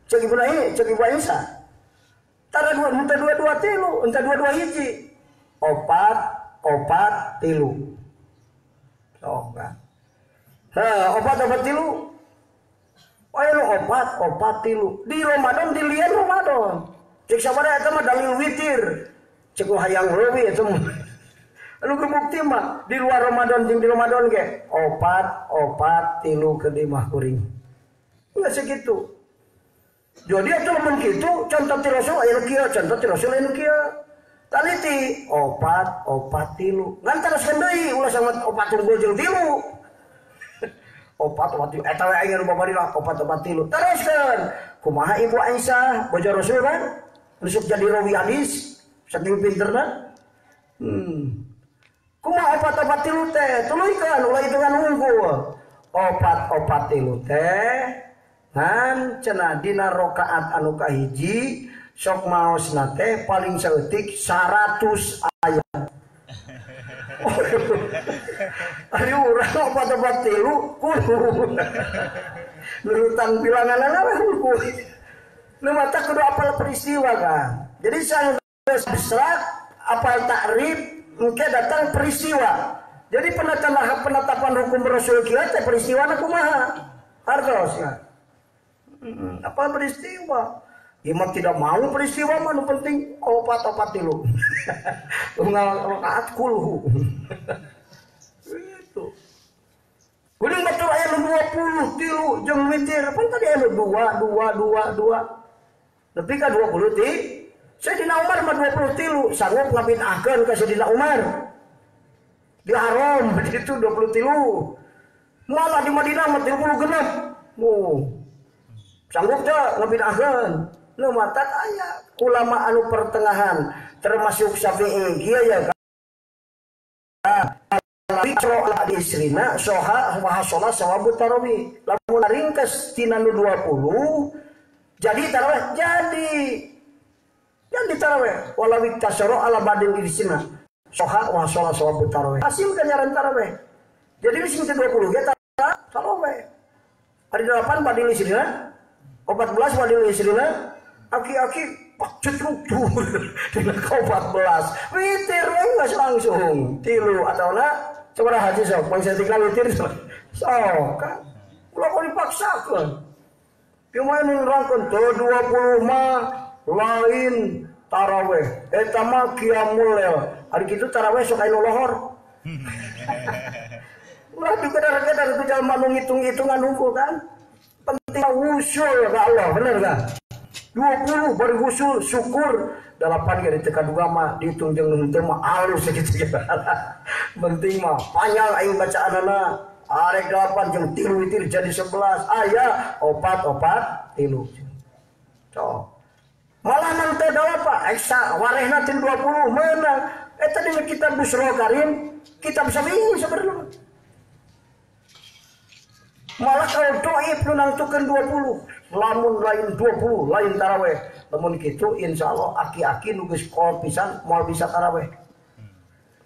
cek Ibu Aisyah, cek Ibu Aisyah. Tara dua henteu 2 2 tilu, henteu 2 2 hiji. 4 4 tilu. Oh kan. Heh, 4 4 tilu. Aya nu 4 4 tilu. Di Ramadan dilian Ramadan. Cek sabaraha eta mah dalil witir. Cek hayang leuwih eta mah. Anu bukti mah di luar Ramadan jeung di Ramadan ge 4 4 tilu ke imah kuring. Enggak segitu. Jadi atuh lamun kitu contoh ti Rasul aya nu kieu, contoh ti Rasul aya nu kieu. Taliti 4 4 tilu. Ngan teruskeun deui ulah sama 4 unggul jeung tilu. 4 4 tilu eta we aing nu babari lah 4 4 tilu. Teruskeun. Kumaha Ibu Aisyah bojo Rasul kan? Sok jadi rawi hadis, saking pinterna. Kumaha 4 4 tilu teh? Tuluykeun ulah hitungan unggul. 4 4 tilu teh ngan cenah dina rakaat anu kahiji sok maosna teh paling saeutik 100 ayat. Ari urang 4 4 tilu kudu nurutan bilanganna we hungkul. Nu mata kudu apal peristiwa kan. Jadi sanggeus abstrak apal takrif engke datang peristiwa. Jadi penetapan hukum Rasul kieu teh peristiwana kumaha? Hartosna. Apa peristiwa? Imam tidak mau peristiwa mah nu penting 4 4 tilu. Unggal rakaat kulhu. Itu. Kuring batur aya nu 20 tilu jeung witir. Pan tadi aya nu 2 2 2 2. Nepi ka 20 ti. Sayyidina Umar mah 20 tilu sanggup ngabid'ahkeun ka Sayyidina Umar. Di haram itu 20 tilu. Malah di Madinah mah 30 genep. Oh. Sanggup teu ngabid'ahkeun. Nu matak aya ulama anu pertengahan termasuk Syafi'i kieu ya kan. Di istrina soha wa hasala sawabut tarawih. Lamun ringkes tina nu 20 jadi tarawih jadi. Jadi tarawih walau iktasara ala badil istrina. Soha wa hasala sawabut tarawih. Hasil ganjaran tarawih. Jadi sing 20 ge tarawih. Hari 8 badil istrina, 14 badil istrina, aki-aki pakcut tuh dina 14. Witir we geus langsung tilu atauna sabaraha haji sok bangsa tinggal witir sok kan. Ulah kok dipaksakeun. Ieu mah nu nerangkeun teu 20 mah lain taraweh eta mah qiyamul lail. Ari kitu taraweh sok aya nu lohor. Ulah digedar-gedar ku jalma nu ngitung-ngitungan hungkul kan. Penting wusul ka Allah, bener kan? 20 baru wusul syukur 8 ge diteka duga mah dihitung jeung nu henteu mah alus sakitu. Penting mah panjang aing bacaanana. Arek 8 jeung 3 witir jadi 11. Aya 4 4 tilu. Sok. Malah nang teh apa? Eksa warehna tin 20 meunang. Eta dina kitab Busra Karim, kitab Syafi'i sabenerna. Malah kalau doib nu nangtukeun 20, lamun lain 20 lain taraweh. Lamun kitu insyaallah aki-aki nu geus kol pisan moal bisa taraweh.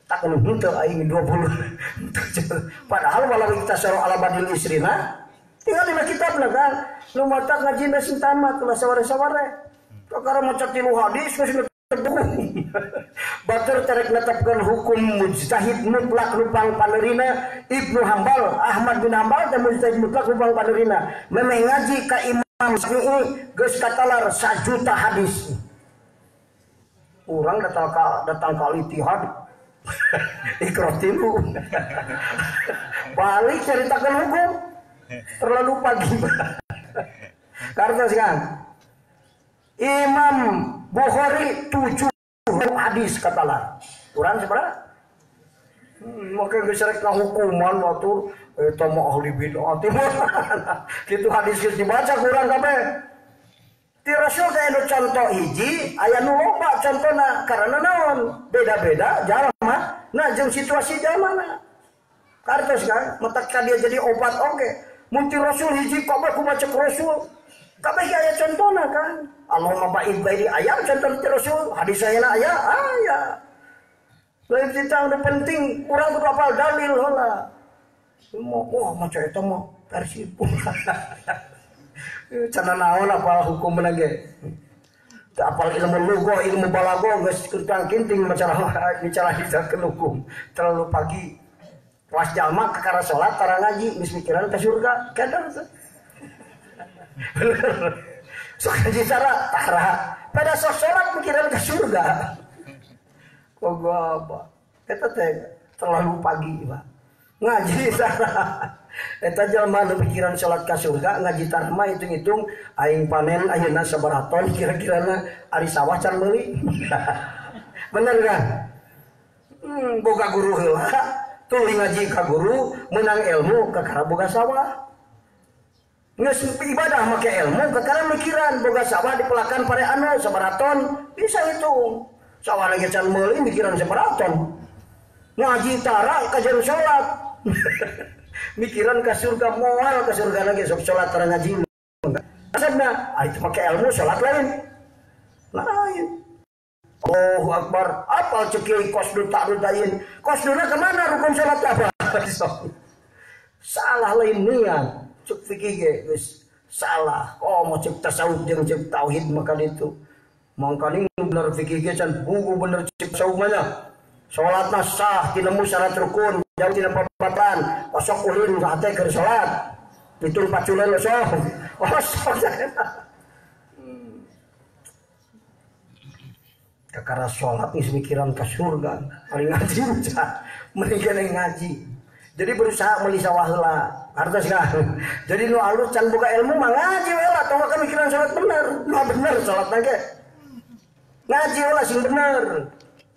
Tak nu henteu aing 20. Padahal walau kita saro ala badil isrina, tinggal dina kitabna kan. Nu matak ngajina sing tamat ulah saware-saware. Kakara maca tilu hadis geus batur terek netepkeun hukum mujtahid mutlak lupang panerina Ibnu Hambal, Ahmad bin Hambal teh mujtahid mutlak lupang panerina. Memeh ngaji ka Imam Syafi'i geus katalar 1 juta hadis. Urang datang ka Al-Ittihad. Ikra tilu. Balik ceritakeun hukum. Terlalu pagi. Kartos kan? Imam Bukhari 7 hadis katalah. Kurang seberapa? Maka geus rek ngahukuman waktu eta mah ahli bid'ah. Kitu hadis geus dibaca kurang kabeh. Ti Rasul teh anu contoh hiji, aya nu loba contona karena naon? Beda-beda jalma, nah jeung situasi jalmana. Kartos kan, matak ka dia jadi obat oge. Mun ti Rasul hiji kabeh kumaha cek Rasul. Kabeh aya contona kan. Allahumma ba'id bairi aya contoh ti Rasul, hadis ayeuna aya, aya. Lain kita udah penting, urang kudu apal dalil heula. Wah, maca eta mah Persib. Cenah naon apal hukum menang ge. Teu apal ilmu lugoh, ilmu balago geus kurang kinting masalah bicara hijakeun hukum. Terlalu pagi. Was jalma kakara salat tara ngaji geus mikiran ka surga. Kadang teh. Bener. Sok ngaji tara tara. Pada sok salat mikiran ka surga. Kok gua apa? Eta teh terlalu pagi, Pak. Ngaji tara. Eta jalma nu pikiran salat ka surga ngaji tara mah hitung-hitung aing panen ayeuna sabaraha ton kira-kirana ari sawah can meuli. Bener kan? Boga guru heula, tuluy ngaji ka guru, menang ilmu kakara boga sawah. Geus ibadah make ilmu kakara mikiran boga sawah dipelakan pare anu sabaraha ton bisa hitung. Sawah lagi can meuli mikiran sabaraha ton. Ngaji tara kajeun salat. Mikiran ka surga moal ka surga lagi sok salat tara ngaji. Asabna ari teu make ilmu salat lain. Lain. Allahu akbar. Apal cek kiai kosdu ta'rud lain. Kosduna ka mana rukun salat apa? Salah lain niat. Cek fikih ge geus salah. Oh mau cek tasawuf jeung cek tauhid maka ditu. Mangkaning bener fikih ge can buku bener cek tasawuf mah. Salatna sah tina syarat rukun jauh tina pembatalan osok ulin hate keur salat pitung paculan osok osok kakara salat geus mikiran ka surga ari ngaji mending ngaji jadi berusaha meuli sawah heula hartos kan jadi nu alus can boga ilmu mah ngaji we lah tong ka mikiran salat bener nu bener salatna ge ngaji we lah sing bener.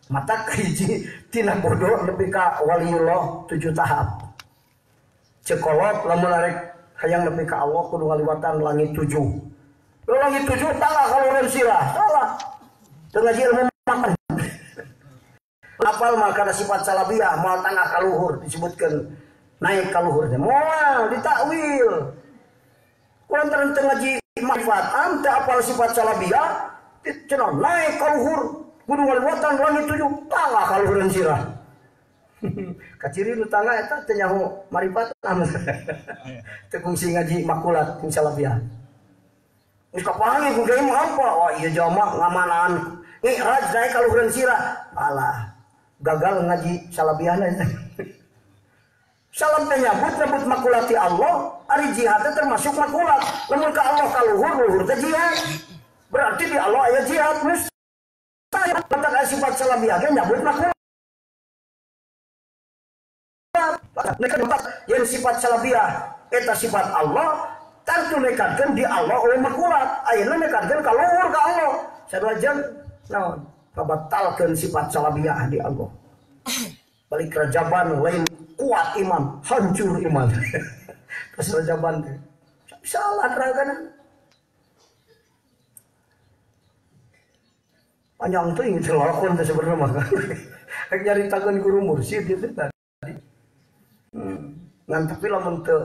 Mata hiji tina bodoh lebih ka waliullah 7 tahap. Cekolot lamun arek hayang lebih ka Allah kudu ngaliwatan langit 7. Langit 7 salah kaluhur sirah, salah. Teu ngaji ilmu makan. Apal mah kana sifat salabiah moal tanah kaluhur disebutkeun naik kaluhur teh moal ditakwil. Kulantaran teu ngaji makrifat am teu apal sifat salabiah cenah naik kaluhur kudu ngaliwatan langit 7 tangga kaluhureun sirah. Kaciri nu tangga eta teu nyaho marifat am. Teu kungsi ngaji makulat jeung salabiah. Geus kapanggih ku kiai mah apa? Wah ieu jalma ngamanaan mi'raj naik kaluhureun sirah. Alah, gagal ngaji salabiahna eta. Salam teh nyabut makulati Allah, ari jihad teh termasuk makulat. Lamun ka Allah kaluhur, luhur teh jihad. Berarti di Allah aya jihad mesti. Tentang sifat salabiah ge nyabut makulat. Nekat yang sifat salabiah eta sifat Allah, tentu nekatkeun di Allah eueuh makulat. Ayeuna nekatkeun ka luhur ka Allah. Sarua jeung naon? Kabatalkeun sifat salabiah di Allah. Balik rajaban lain kuat iman, hancur iman. Pas rajaban teh salah nerangkeun. Panjang tuh ingin celakon teh sebenarnya mah. Rek nyaritakeun guru mursyid gitu tadi. Ngan tapi lamun teu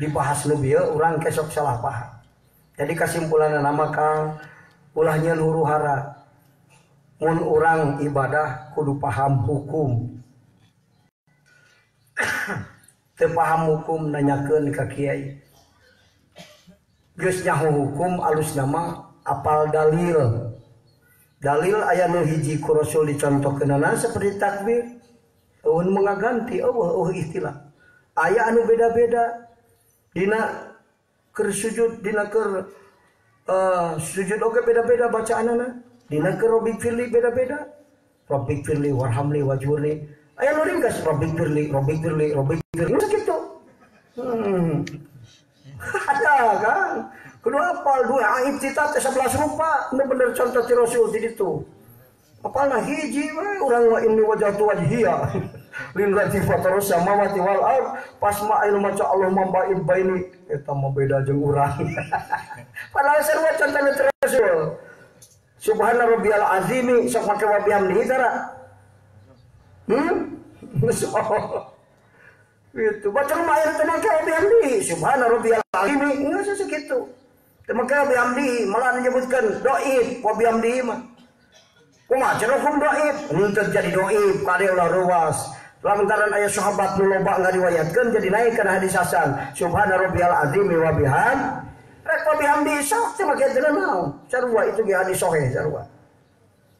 dibahas nu bieu urang kesok salah paham. Jadi kesimpulanna mah Kang ulah nyeun huru hara. Mun urang ibadah kudu paham hukum. Teu paham hukum nanyakeun ka kiai. Geus nyaho hukum alusna mah apal dalil. Dalil aya nu hiji ku Rasul dicontohkeunana seperti takbir. Eueun mengaganti eueuh istilah. Aya anu beda-beda dina keur sujud dina keur sujud oge beda-beda bacaanana. Dina keur Rabbik firli beda-beda. Rabbik firli warhamli wajburni. Aya nu ringkas Rabbik firli, Rabbik firli, Rabbik firli. Sakitu. Ada kan. Kudu apal dua iftitah teh 11 rupa nu bener contoh ti Rasul di ditu. Apalna hiji we urang wa inni wajhtu wajhiya lillazi fatara samawati wal ard pas ma ayeuna maca Allahumma ba'id baini eta mah beda jeung urang. Padahal sarua contohna ti Rasul. Subhana rabbiyal azimi sok make wa bihamdihi tara. Gitu. Baca mah ayeuna teh make wa bihamdihi subhana rabbiyal azimi geus sakitu. Teu make wa bihamdihi malah menyebutkeun dhaif wa bihamdihi mah. Kumaha cenah hukum dhaif? Henteu jadi dhaif kade ulah ruas. Lantaran aya sahabat nu loba ngariwayatkeun jadi naik kana hadis hasan. Subhana rabbiyal azimi wa bihamdihi. Rek wa bihamdihi sok teu make teu naon. Sarua itu ge hadis sahih sarua.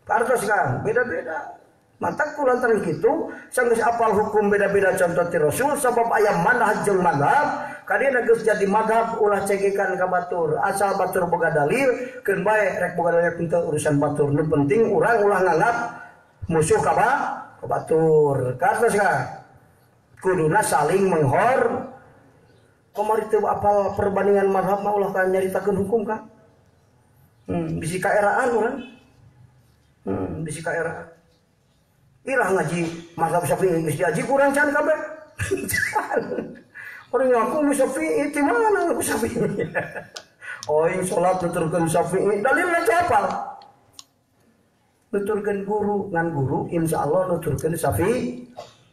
Kartos kan beda-beda. Mantak ku lantaran kitu sanggeus apal hukum beda-beda contoh ti Rasul sabab aya manhaj jeung mazhab kadieuna geus jadi mazhab ulah cegekan ka batur asal batur boga dalil keun bae rek boga dalil teu urusan batur nu penting urang ulah nganggap musuh ka batur. Kartos kan kuduna saling menghor kamari teu apal perbandingan mazhab mah ulah ka nyaritakeun hukum ka. Bisi kaeraan urang. Bisi kaeraan. Irah ngaji mazhab Syafi'i geus diaji kurang can kabeh. Orang ngaku Syafi'i ti mana ngaku Syafi'i. Aing salat nuturkeun Syafi'i, dalilna teh apa? Nuturkeun guru, ngan guru insyaallah nuturkeun Syafi'i.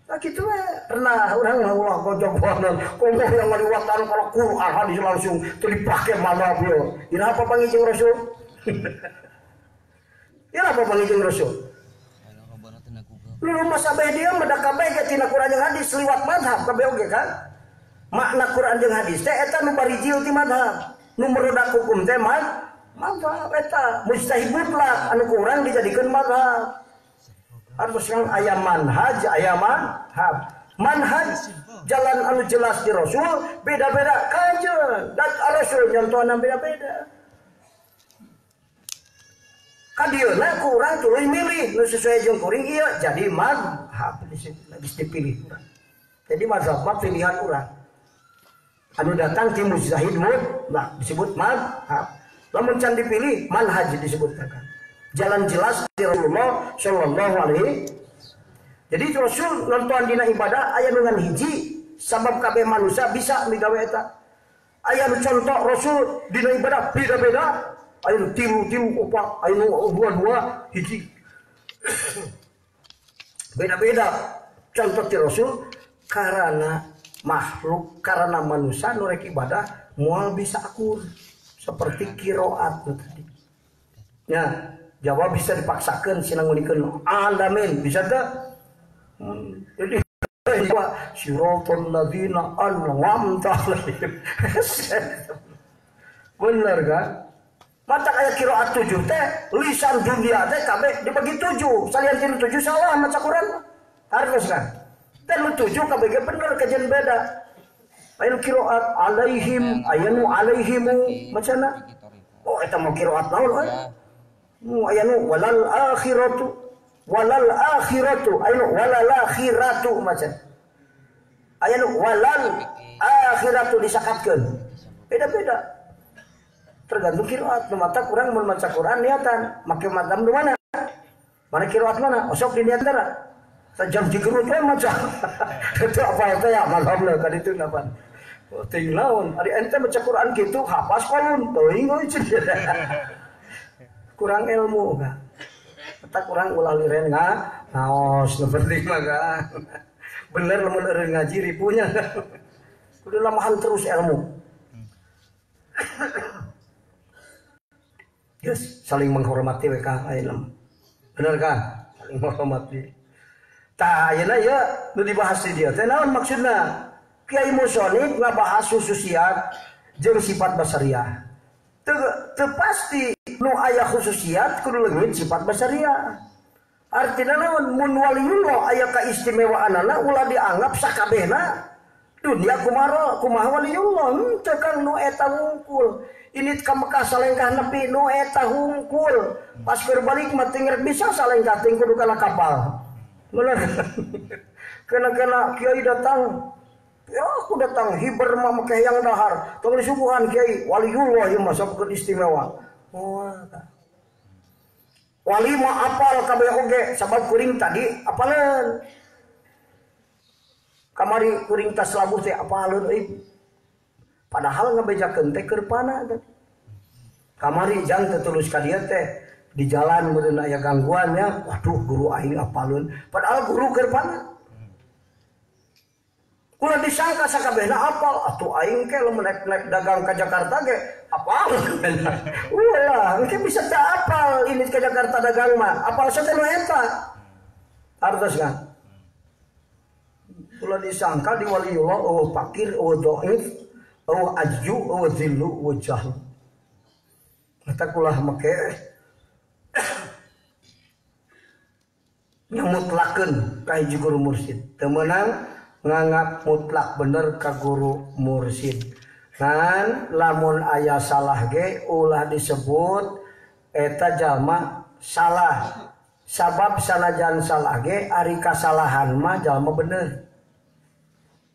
Tah kitu we pernah urang mah ulah gojogonan komo yang ngaliwatan kalau Quran hadis langsung teu dipake mazhab yo. Iraha apa pangijing Rasul? Iraha apa pangijing Rasul? Lu masa bae dia mah da kabeh ge tina Quran jeung hadis liwat mazhab kabeh oge kan? Makna Quran jeung hadis teh eta nu barijil ti mazhab. Nu merodak hukum teh mazhab eta mujtahid mutlak anu ku urang dijadikeun mazhab. Artos kang aya manhaj aya mazhab. Manhaj jalan anu jelas di Rasul beda-beda kajeun. Dan Rasul nyontohna beda-beda. Kadieuna ku urang tuluy milih nu sesuai jeung kuring ieu jadi mazhab geus dipilih urang. Jadi mazhab mah pilihan urang. Anu datang ti mujtahid mutlak disebut mazhab. Lamun can dipilih manhaj disebut kan. Jalan jelas di Rasulullah sallallahu alaihi. Jadi Rasul nonton dina ibadah aya nu ngan hiji sabab kabeh manusia bisa migawe eta. Aya nu contoh Rasul dina ibadah beda-beda. Ayo tilu-tilu opat, ayo dua-dua hiji. Beda-beda contoh ti Rasul karena makhluk, karena manusia nu rek ibadah moal bisa akur seperti qiraat tadi. Ya, Jawa bisa dipaksakeun sinangunikeun alamin bisa teu? Jadi siratal ladzina an'amta alaihim. Bener kan? Mata kayak qiraat 7 teh lisan dunia teh kabeh dibagi 7 salian tilu 7 salah maca Quran harus kan teh nu 7 kabeh ge bener kajian beda aya nu qiraat alaihim aya nu alaihimu macana oh eta mah qiraat naon euy nu aya nu walal akhiratu aya nu walal akhiratu macan aya nu walal akhiratu disakatkeun beda-beda tergantung qiraat. Nu mata kurang mun maca Quran niatan make madam di mana? Mana qiraat mana? Osok di niat tara. Sajam digerut we maca. Itu apa teh ya mazhabna ka ditu napan. Teuing naon? Ari ente maca Quran kitu hapas kolun teuing euy. Kurang ilmu ka. Eta kurang ulah liren ngaos nu penting mah kan. Bener lamun eureun ngaji ripunya. Kudu lamahan terus ilmu. Yes, saling menghormati we ka ayeuna. Bener kan? Saling menghormati. Tah ayeuna ieu nu dibahas di dieu teh naon maksudna? Kiai Musonib ngabahas khususiat jeung sifat basariah. Teu pasti nu aya khususiat kudu leungit sifat basariah. Artina naon? Mun waliyullah aya kaistimewaanana ulah dianggap sakabehna dunia kumaha waliyullah henteu kang nu eta wungkul. Ini ka Mekah salengkah nepi nu eta hungkul. Pas keur balik mah teu bisa salengkah teuing kudu kana kapal. Bener. Kena-kena kiai datang Ya aku datang hiber mah make hayang dahar. Tong disuguhan kiai waliullah ieu mah sok istimewa. Moal tah. Wali mah apal kabeh oge sabab kuring tadi apaleun. Kamari kuring tas labuh teh apaleun euy. Padahal ngabejakeun teh keur pana teh. Kamari jang teu tulus ka dieu teh di jalan meureun aya gangguan nya, waduh guru aing apaleun. Padahal guru keur pana. Ulah disangka sakabehna apal atuh aing ke lamun naik dagang ka Jakarta ge apal. Ulah, engke bisa teu apal ini ke Jakarta dagang mah, apal sateh nu eta. Hartos kan? Ulah disangka di waliullah eueuh fakir, eueuh dhaif, eueuh ajju, eueuh zillu, eueuh jahl. Eta kulah make nyamutlakeun ka hiji guru mursyid. Teu meunang nganggap mutlak bener ka guru mursyid. Ngan lamun aya salah ge ulah disebut eta jalma salah. Sabab sanajan salah ge ari kasalahan mah jalma bener.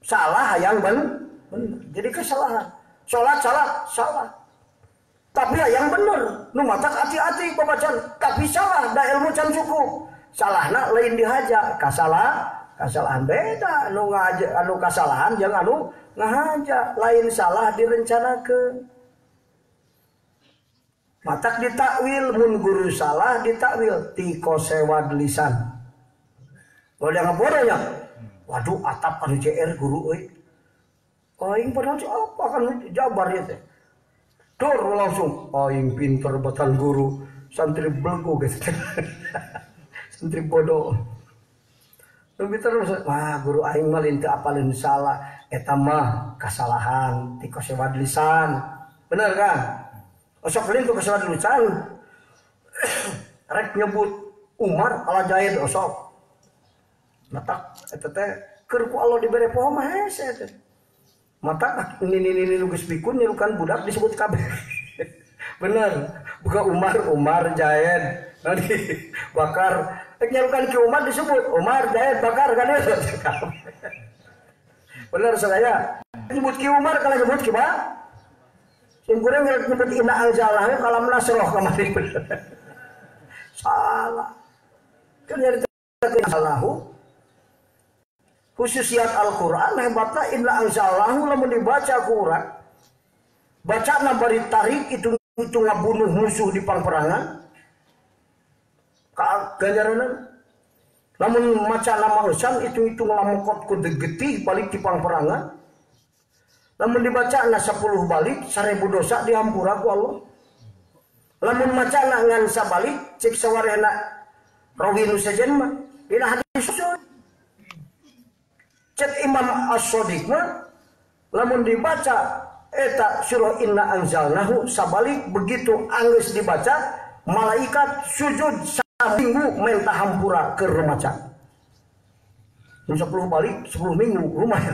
Salah hayang bener. Jadi kesalahan. Salat salah, salah. Tapi hayang bener, nu matak hati-hati babacaan, tapi salah da ilmu can cukup. Salahna lain dihaja, kasalah. Kesalahan beda, anu ngaja, anu kasalahan jeung anu ngahaja, lain salah direncanakeun. Matak ditakwil mun guru salah ditakwil tiko sewad lisan. Udah ngaboro nya. Waduh atap anu JR guru euy. Aing padahal apa kan jabar ieu teh. Dor langsung aing pinter batan guru, santri belgo geus. Santri bodoh. Lebih terus, wah guru aing mah lain teu apaleun salah, eta mah kasalahan ti kasewad lisan. Bener kan? Osok lain tu kasewad lisan. Rek nyebut Umar ala Zaid osok. Matak eta teh keur ku Allah dibere poho mah hese teh. Matak ini nu geus pikun nyerukan budak disebut kabeh. Bener, buka Umar, Umar Zaid, nanti Bakar. Nyarukan Ki Umar disebut Umar Zaid Bakar kan itu. Bener saya. Nyebut Ki Umar kalau nyebut Ki Ba. Sing kurang nyebut Inna Anzalahu kalam nasroh kemarin. Salah. Kan nyarita salahu. Khususiat Al-Qur'an hebatna Inna Anzalahu lamun dibaca ku urang. Bacana bari tarik itu ngabunuh musuh di pangperangan. Ganjaran lamun maca nama usan itu ngamukot ku getih balik di pangperangan. Lamun dibaca na 10 balik 1000 dosa dihampura ku Allah. Lamun maca na ngan sabalik cek sawarehna rawi nu sejen mah dina hadis cek Imam As-Shadiq mah lamun dibaca eta surah Inna Anzalnahu sabalik begitu anggeus dibaca malaikat sujud minggu minta hampura ke remaja. 10 balik 10 minggu rumah ya.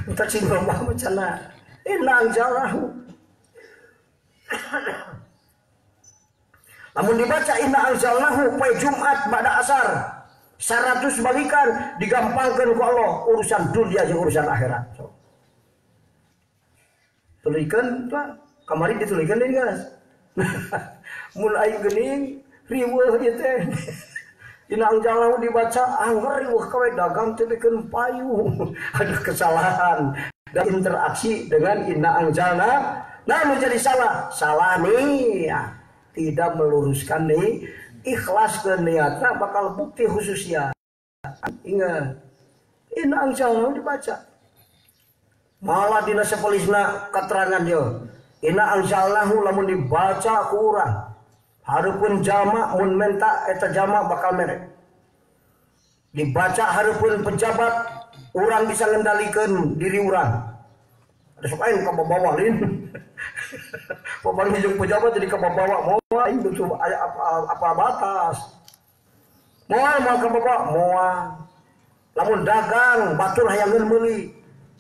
Minta sing rumah macana. Inna anzalahu. Lamun dibaca inna anzalahu poe Jumat pada asar 100 balikan digampangkeun ku Allah urusan dunia jeung urusan akhirat. So. Tulikeun tah kamari ditulikeun deui guys. Mun aing geuning riweuh ieu teh. Dina angjalahu dibaca angger riweuh kawe dagang teh bikeun payu. Ada kesalahan dan interaksi dengan inna angjalna nah menjadi salah. Salah nih ya. Tidak meluruskan nih ikhlas ke niatna bakal bukti khususnya. Ingat inna angjalnahu dibaca. Malah dina sapolisna keterangan dia. Inna angjalnahu lamun dibaca ku urang. Harupun jama mun menta eta jama bakal mere. Dibaca harupun pejabat urang bisa ngendalikeun diri urang. Ada sok aing ka babawa lain. Papan hijung pejabat jadi ka babawa moal aing butuh aya apa batas. Moal moal ka babawa moal. Lamun dagang batur hayangeun meuli.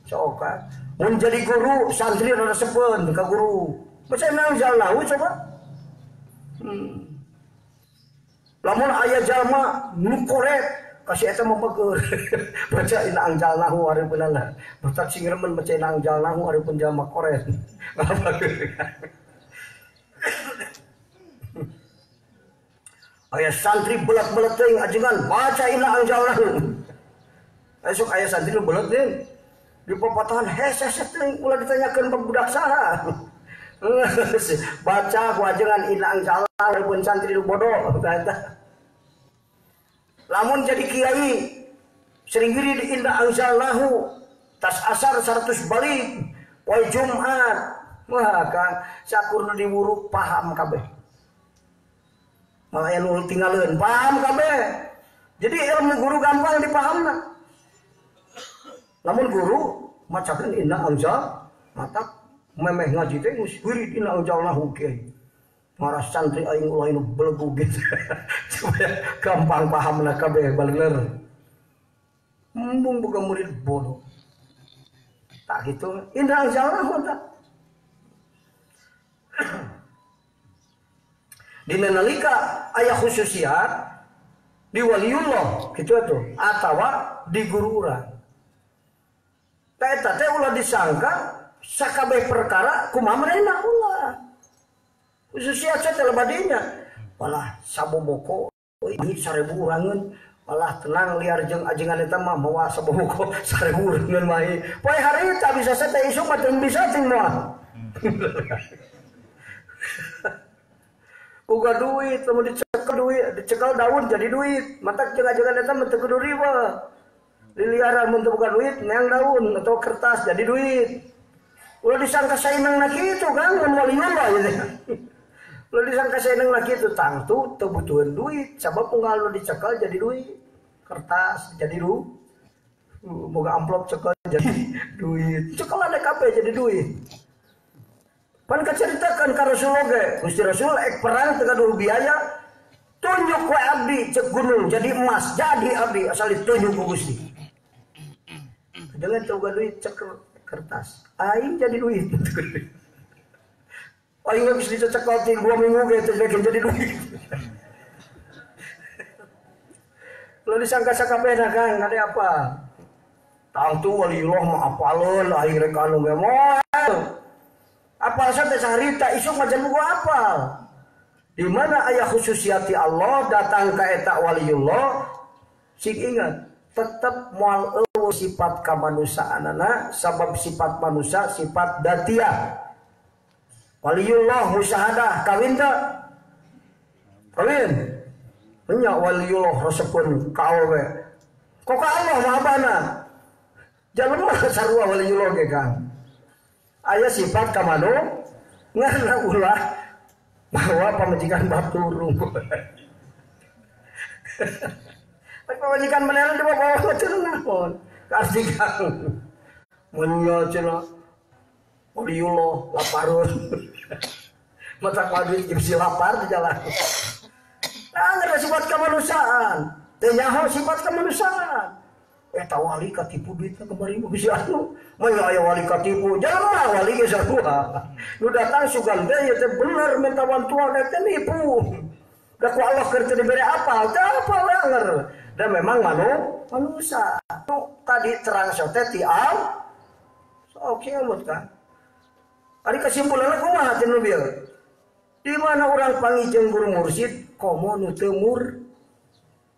Sok kan. Mun jadi guru santri rada sepeun ka guru. Baca nang jalahu coba. Lamun aya jalma nu koret Kasih eta mah bager. Baca inna anzalnahu hareupeunana. Batak sing remen baca inna anzalnahu hareupeun jalma koret. Aya santri belet-belet teuing ajengan baca inna anzalnahu. Esok aya santri nu belet teuing. Di papatahan hese teuing ulah ditanyakeun budak saha. Baca ku ajengan inna anzalnahu hareupeun santri nu bodoh eta. Lamun jadi kiai sering wirid inna anzalnahu tas asar 100 balik poe Jumat. Wah Kang, sakur nu diwuruk paham kabeh. Malah anu tinggaleun paham kabeh. Jadi ilmu guru gampang dipahamna. Lamun guru macakeun inna anzal matak memeh ngaji teh geus wirid inna anzalnahu kiai. Maras santri aing ulah nu belegu gitu. Supaya gampang pahamna kabeh balener. Embung boga murid bodoh. Tak gitu inna anzalnahu tak. Dina nalika aya khususiat di waliullah gitu atuh atawa di guru urang. Ta eta teh ulah disangka sakabeh perkara kumaha manehna ulah. Khususiat teh lebadinya. Walah saboboko ini 1000 urangeun. Walah tenang liar jeung ajengan eta mah mawa saboboko 1000 urangeun mah. Poe harita bisa teh isuk mah teu bisa ting moal. Boga duit, lamun dicekel duit, dicekel daun jadi duit. Matak jeung ajengan eta mah teu kudu riweuh. Liliaran mun teu boga duit, neang daun atau kertas jadi duit. Ulah disangka sainang na kitu kan, mun waliullah gitu. Ulah disangka sainang na kitu tangtu teu butuheun duit, sabab unggal nu dicekel jadi duit. Kertas jadi duit. Boga amplop cekel jadi duit. Cekelan kabeh jadi duit. Pan kaceritakan ka Rasul oge, Gusti Rasul ek perang teu gaduh biaya, tunjuk we abdi cek gunung jadi emas, jadi abdi asal ditunjuk ku Gusti. Jangan teu gaduh duit cek kertas, aing jadi duit. Aing geus dicekel ti 2 minggu ge teu jadi duit. Lalu disangka sakabehna Kang, kade apa? Tangtu waliullah mah apaleun aing rek anu ge moal. Apal sampai saharita isuk majan buku apal. Di mana ayah khususiati Allah datang ke eta waliullah, sing ingat tetap moal eueuh sifat kamanusaanana sabab sifat manusia sifat datiah. Waliullah musyahadah kawin teu? Kawin. Nya waliullah resepun ka awewe. Kok ka Allah mah abana? Jalma sarua waliullah ge Kang. Aya sifat kamanu ngana ulah bahwa pamajikan batur. Pamajikan manehna dibawa cenah naon? Karti Kang. Mun nya cenah waliullah laparun. Mata duit jeung lapar di jalan. Nah, ada sifat kemanusiaan. Teu nyaho sifat kemanusiaan. Eta wali katipu duitna kamari mah bisi anu. Mah aya wali katipu, jalma wali ge sarua. Nu datang sugan teh ieu teh bener minta bantuan teh nipu. Da ku Allah keur teu dibere apal, teu apal anger. Da memang manusia. Nu tadi terang teh ti al. Sok kieu kan. Ari kesimpulanna kumaha teh nu bieu? Di mana urang panggih jeung guru mursid komo nu teu mur.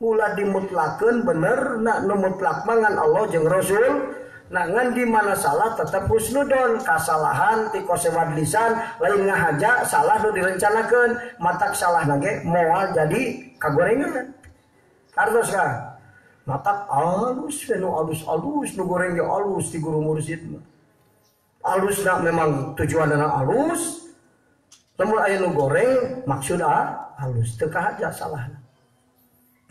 Ulah dimutlakeun bener nak nu mutlak mah ngan Allah jeung Rasul. Nah ngan di mana salah tetap husnudon, kasalahan ti kosewad lisan lain ngahaja salah nu direncanakeun, matak salah ge moal jadi kagorengan. Artos ka? Matak alus we nu alus-alus nu goreng ge alus ti guru mursid mah. Alusna memang tujuanna alus. Lamun aya nu goreng maksudna alus teu kahaja salahna.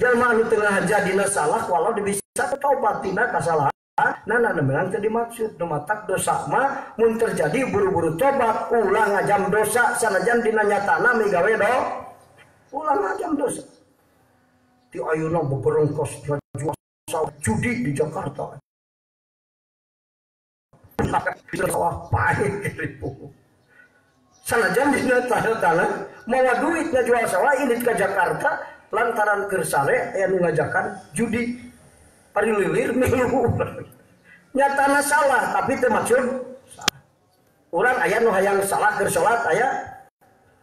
Jalma anu teu ngahaja dina salah walau bisa taubat tina kasalahan. Nah, nah memang teu dimaksud nu matak dosa mah mun terjadi buru-buru tobat ulah ngajam dosa sanajan dina nyatana migawe do ulah ngajam dosa. Ti ayeuna beberengkos jual judi di Jakarta. Sawah pahit ribu. Sanajan dina tanah mawa duit ngajual sawah indit ka Jakarta lantaran keur sare aya nu ngajakan judi. Ari lilir milu. Nyatana salah tapi teu maksud salah. Urang aya nu hayang salah keur salat aya.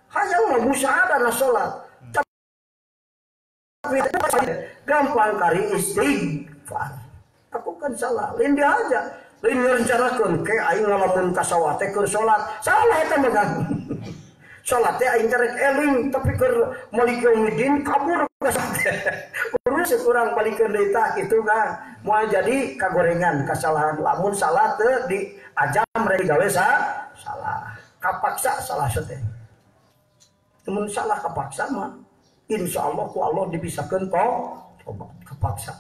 Hayang mah musyahadah salat. Tapi gampang kari istighfar. Aku kan salah, lain dia aja. Lain ngerencanakeun ke aing ngalamun ka sawah teh keur salat. Salah eta mah kan. Salat teh aing rek eling tapi keur malik yaumidin kabur ka sawah. Urus kurang balikeun deui tah kitu kan. Moal jadi kagorengan kasalahan. Lamun salah teu diajam rek gawe salah. Kapaksa salah teh. Mun salah kapaksa mah insyaallah ku Allah dibisakeun tobat kapaksa.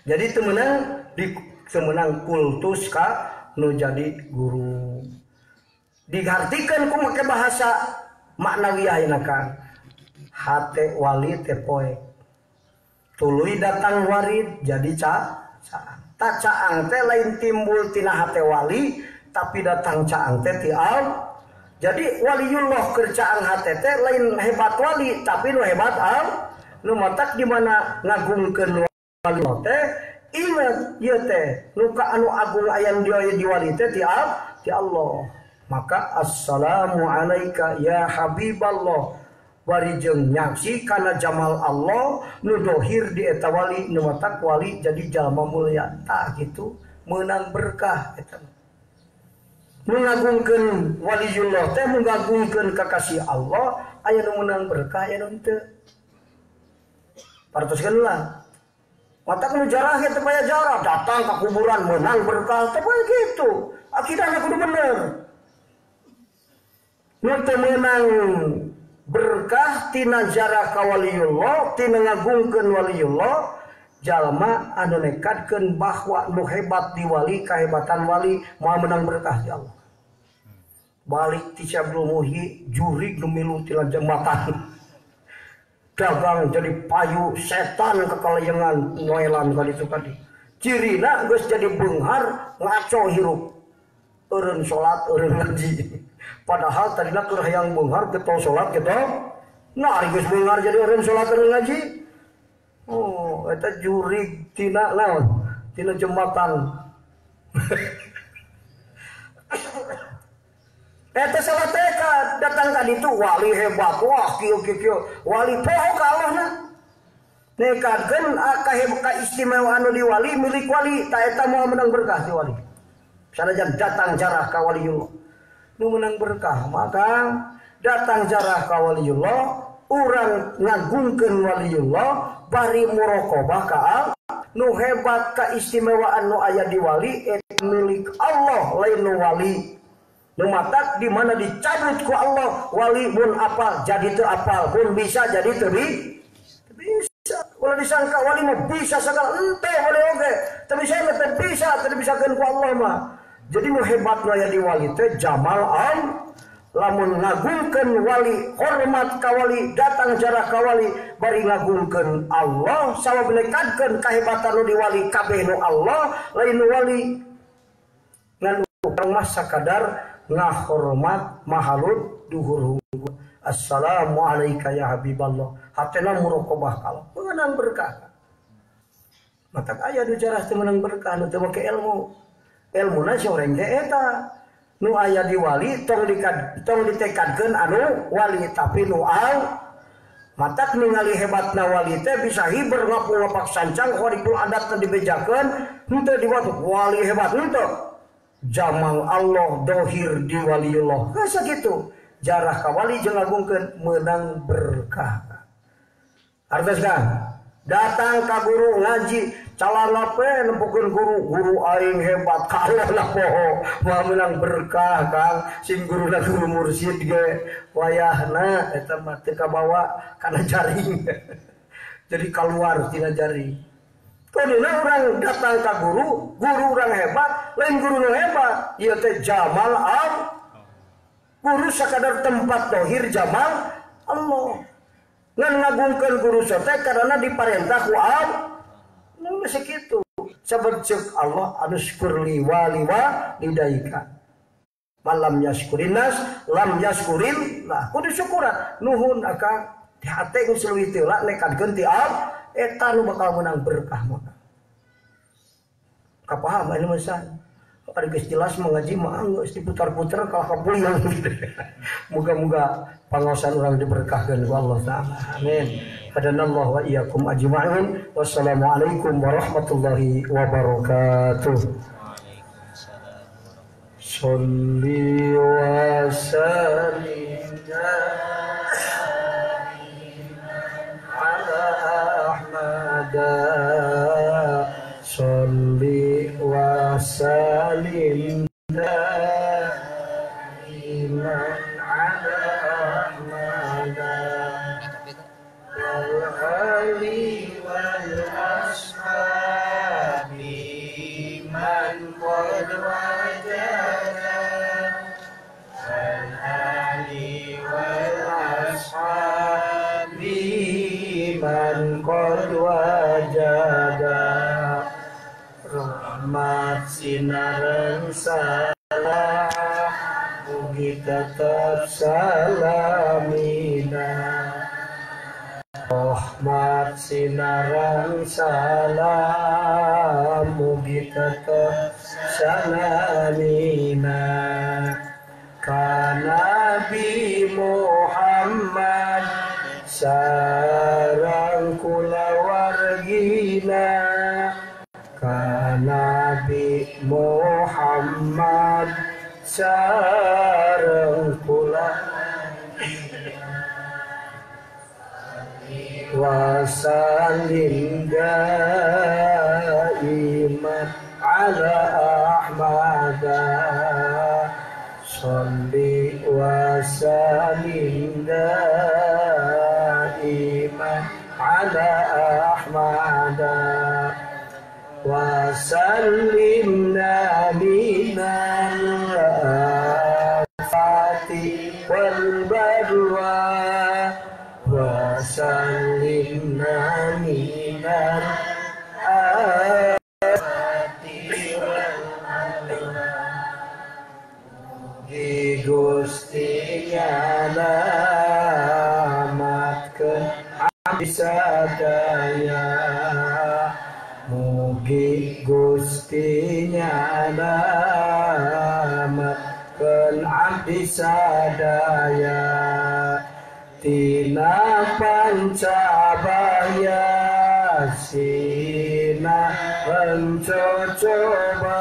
Jadi temenang di temenang kultus ka nu jadi guru. Digartikeun ku make bahasa maknawiyah ayeuna Kang. Hate wali teh poe. Tuluy datang warid jadi caang. Ta caang teh lain timbul tina hate wali tapi datang caang teh ti Allah. Jadi waliullah keur caang hate teh lain hebat wali tapi nu hebat Allah. Nu matak di mana ngagungkeun wali teh ingat ieu teh nu ka anu agung aya di wali teh ti Allah. Maka assalamu alayka ya habiballah bari jeung nyaksi kana jamal Allah nu dohir di eta wali nu matak wali jadi jalma mulia tah kitu meunang berkah eta. Nu ngagungkeun waliullah teh ngagungkeun kakasih Allah aya nu meunang berkah aya nu henteu. Partoskeun lah. Matak nu jarah ge teu paya jarah datang ka kuburan meunang berkah teu paya kitu. Akidahna kudu bener. Nu teu meunang berkah tina jarah ka waliullah, tina ngagungkeun waliullah, jalma anu nekadkeun bahwa nu hebat di wali kahebatan wali moal meunang berkah di Allah. Balik ti Syabdul Muhyi jurig nu milu tina jembatan. Dagang jadi payu setan kekalayangan noelan kali itu tadi. Cirina geus jadi beunghar ngaco hirup. Eureun salat, eureun ngaji. Padahal tadina keur hayang beunghar getol salat getol. Nah, ari geus beunghar jadi eureun salat eureun ngaji. Oh, eta jurig tina naon? Tina jembatan. Eta salah tekad datang ka ditu wali hebat wah kieu kieu kieu wali poho ka Allahna nekadkeun kaistimewaan nu di wali milik wali ta eta moal menang berkah ti wali sanajan datang jarah ka waliullah nu menang berkah maka datang jarah ka waliullah urang ngagungkeun waliullah bari muraqabah ka Allah nu hebat kaistimewaan nu aya di wali eta milik Allah lain nu wali. Nu matak di mana dicabut ku Allah wali mun apal jadi teu apal mun bisa jadi teu bisa. Ulah disangka wali mah bisa sagala henteu wali oge teu bisa teu bisa teu dibisakeun ku Allah mah. Jadi nu hebat nu aya di wali teh jamal am lamun ngagungkeun wali hormat ka wali datang jarah ka wali bari ngagungkeun Allah sabab nekadkeun kahebatan nu di wali kabeh nu Allah lain nu wali ngan urang mah sakadar ngahormat mahalut duhur hungkul. Assalamu alayka ya habiballah. Hatena muraqabah kalau menang berkah. Matak aya nu jarah teu meunang berkah nu teu make ilmu. Ilmuna soreng teh eta. Nu aya di wali tong ditekadkeun anu wali tapi nu al. Matak ningali hebatna wali teh bisa hiber ngapu-ngapak sancang khariqul adat teh dibejakeun henteu diwatu wali hebat henteu. Jamal Allah dohir di waliullah. Geus sakitu. Jarah ka wali jeung ngagungkeun meunang berkah. Artos kan? Datang ka guru ngaji, calana pe nempokeun guru, guru aing hebat ka Allah poho, moal meunang berkah Kang, sing guruna guru mursyid ge wayahna eta mah teu kabawa kana jaring. Jadi kaluar tina jaring. Kuduna urang datang ka guru, guru urang hebat, lain guru nu hebat, ieu teh jamal am. Guru sakadar tempat dohir jamal Allah. Ngan ngagungkeun guru teh karena diparentah ku Allah. Nu sakitu. Sabab ceuk Allah anuskurli wali wa lidaika. Malam yaskurin nas, lam yaskurin lah. Kudu syukuran. Nuhun akang. Di hate geus leuwih teu lah nekadkeun ti Allah eta nu bakal meunang berkah mah. Kapaham ini mah ada geus jelas mengaji mah geus diputar-putar kalah kapuyang. Moga-moga pangaosan urang diberkahkeun ku Allah taala. Amin. Hadanallahu wa iyyakum ajma'in. Wassalamualaikum warahmatullahi wabarakatuh. Sholli wa sallim ala Ahmad. Sholli wa sallim daiman ala Ahmad wal ali wal ashabi man qad wajada wal ali wal ashabi man qad wajada. Rahmat sinareng salam mugi tetep salamina. Rahmat sinareng salam mugi tetep salamina. Ka Nabi Muhammad sareng kulawargina. Ka Nabi Muhammad sareng kula wasallim daiman ala Ahmad. Sholli wasallim daiman ala Ahmad. Wasallimna minal afati wal badwa. Wasallimna minal afati wal badwa. Mugi Gusti nyalamatkeun abdi sadaya. Mugi Gusti nyalamatkeun abdi sadaya. Tina pancabaya sina pencocoba.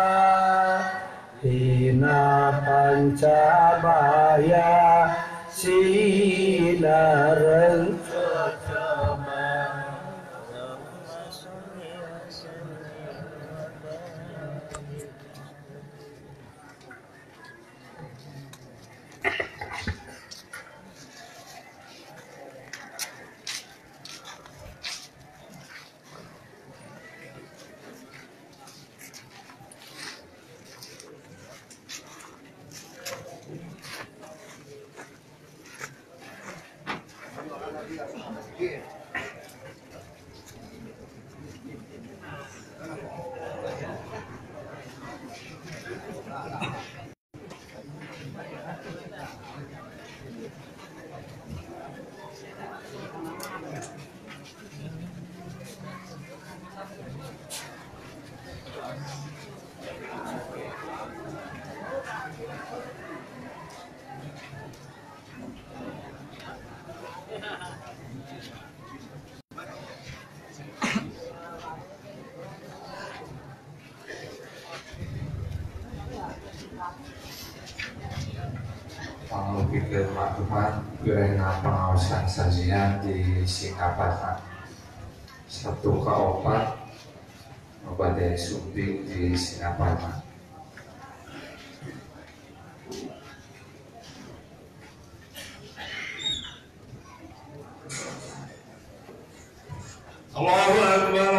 Tina pancabaya sina rencocoba. Panglupikeun maklumat gorengna pengaosan sajian di Singaparna 1 ka 4 bade sumping di Singaparna. Allahu Akbar.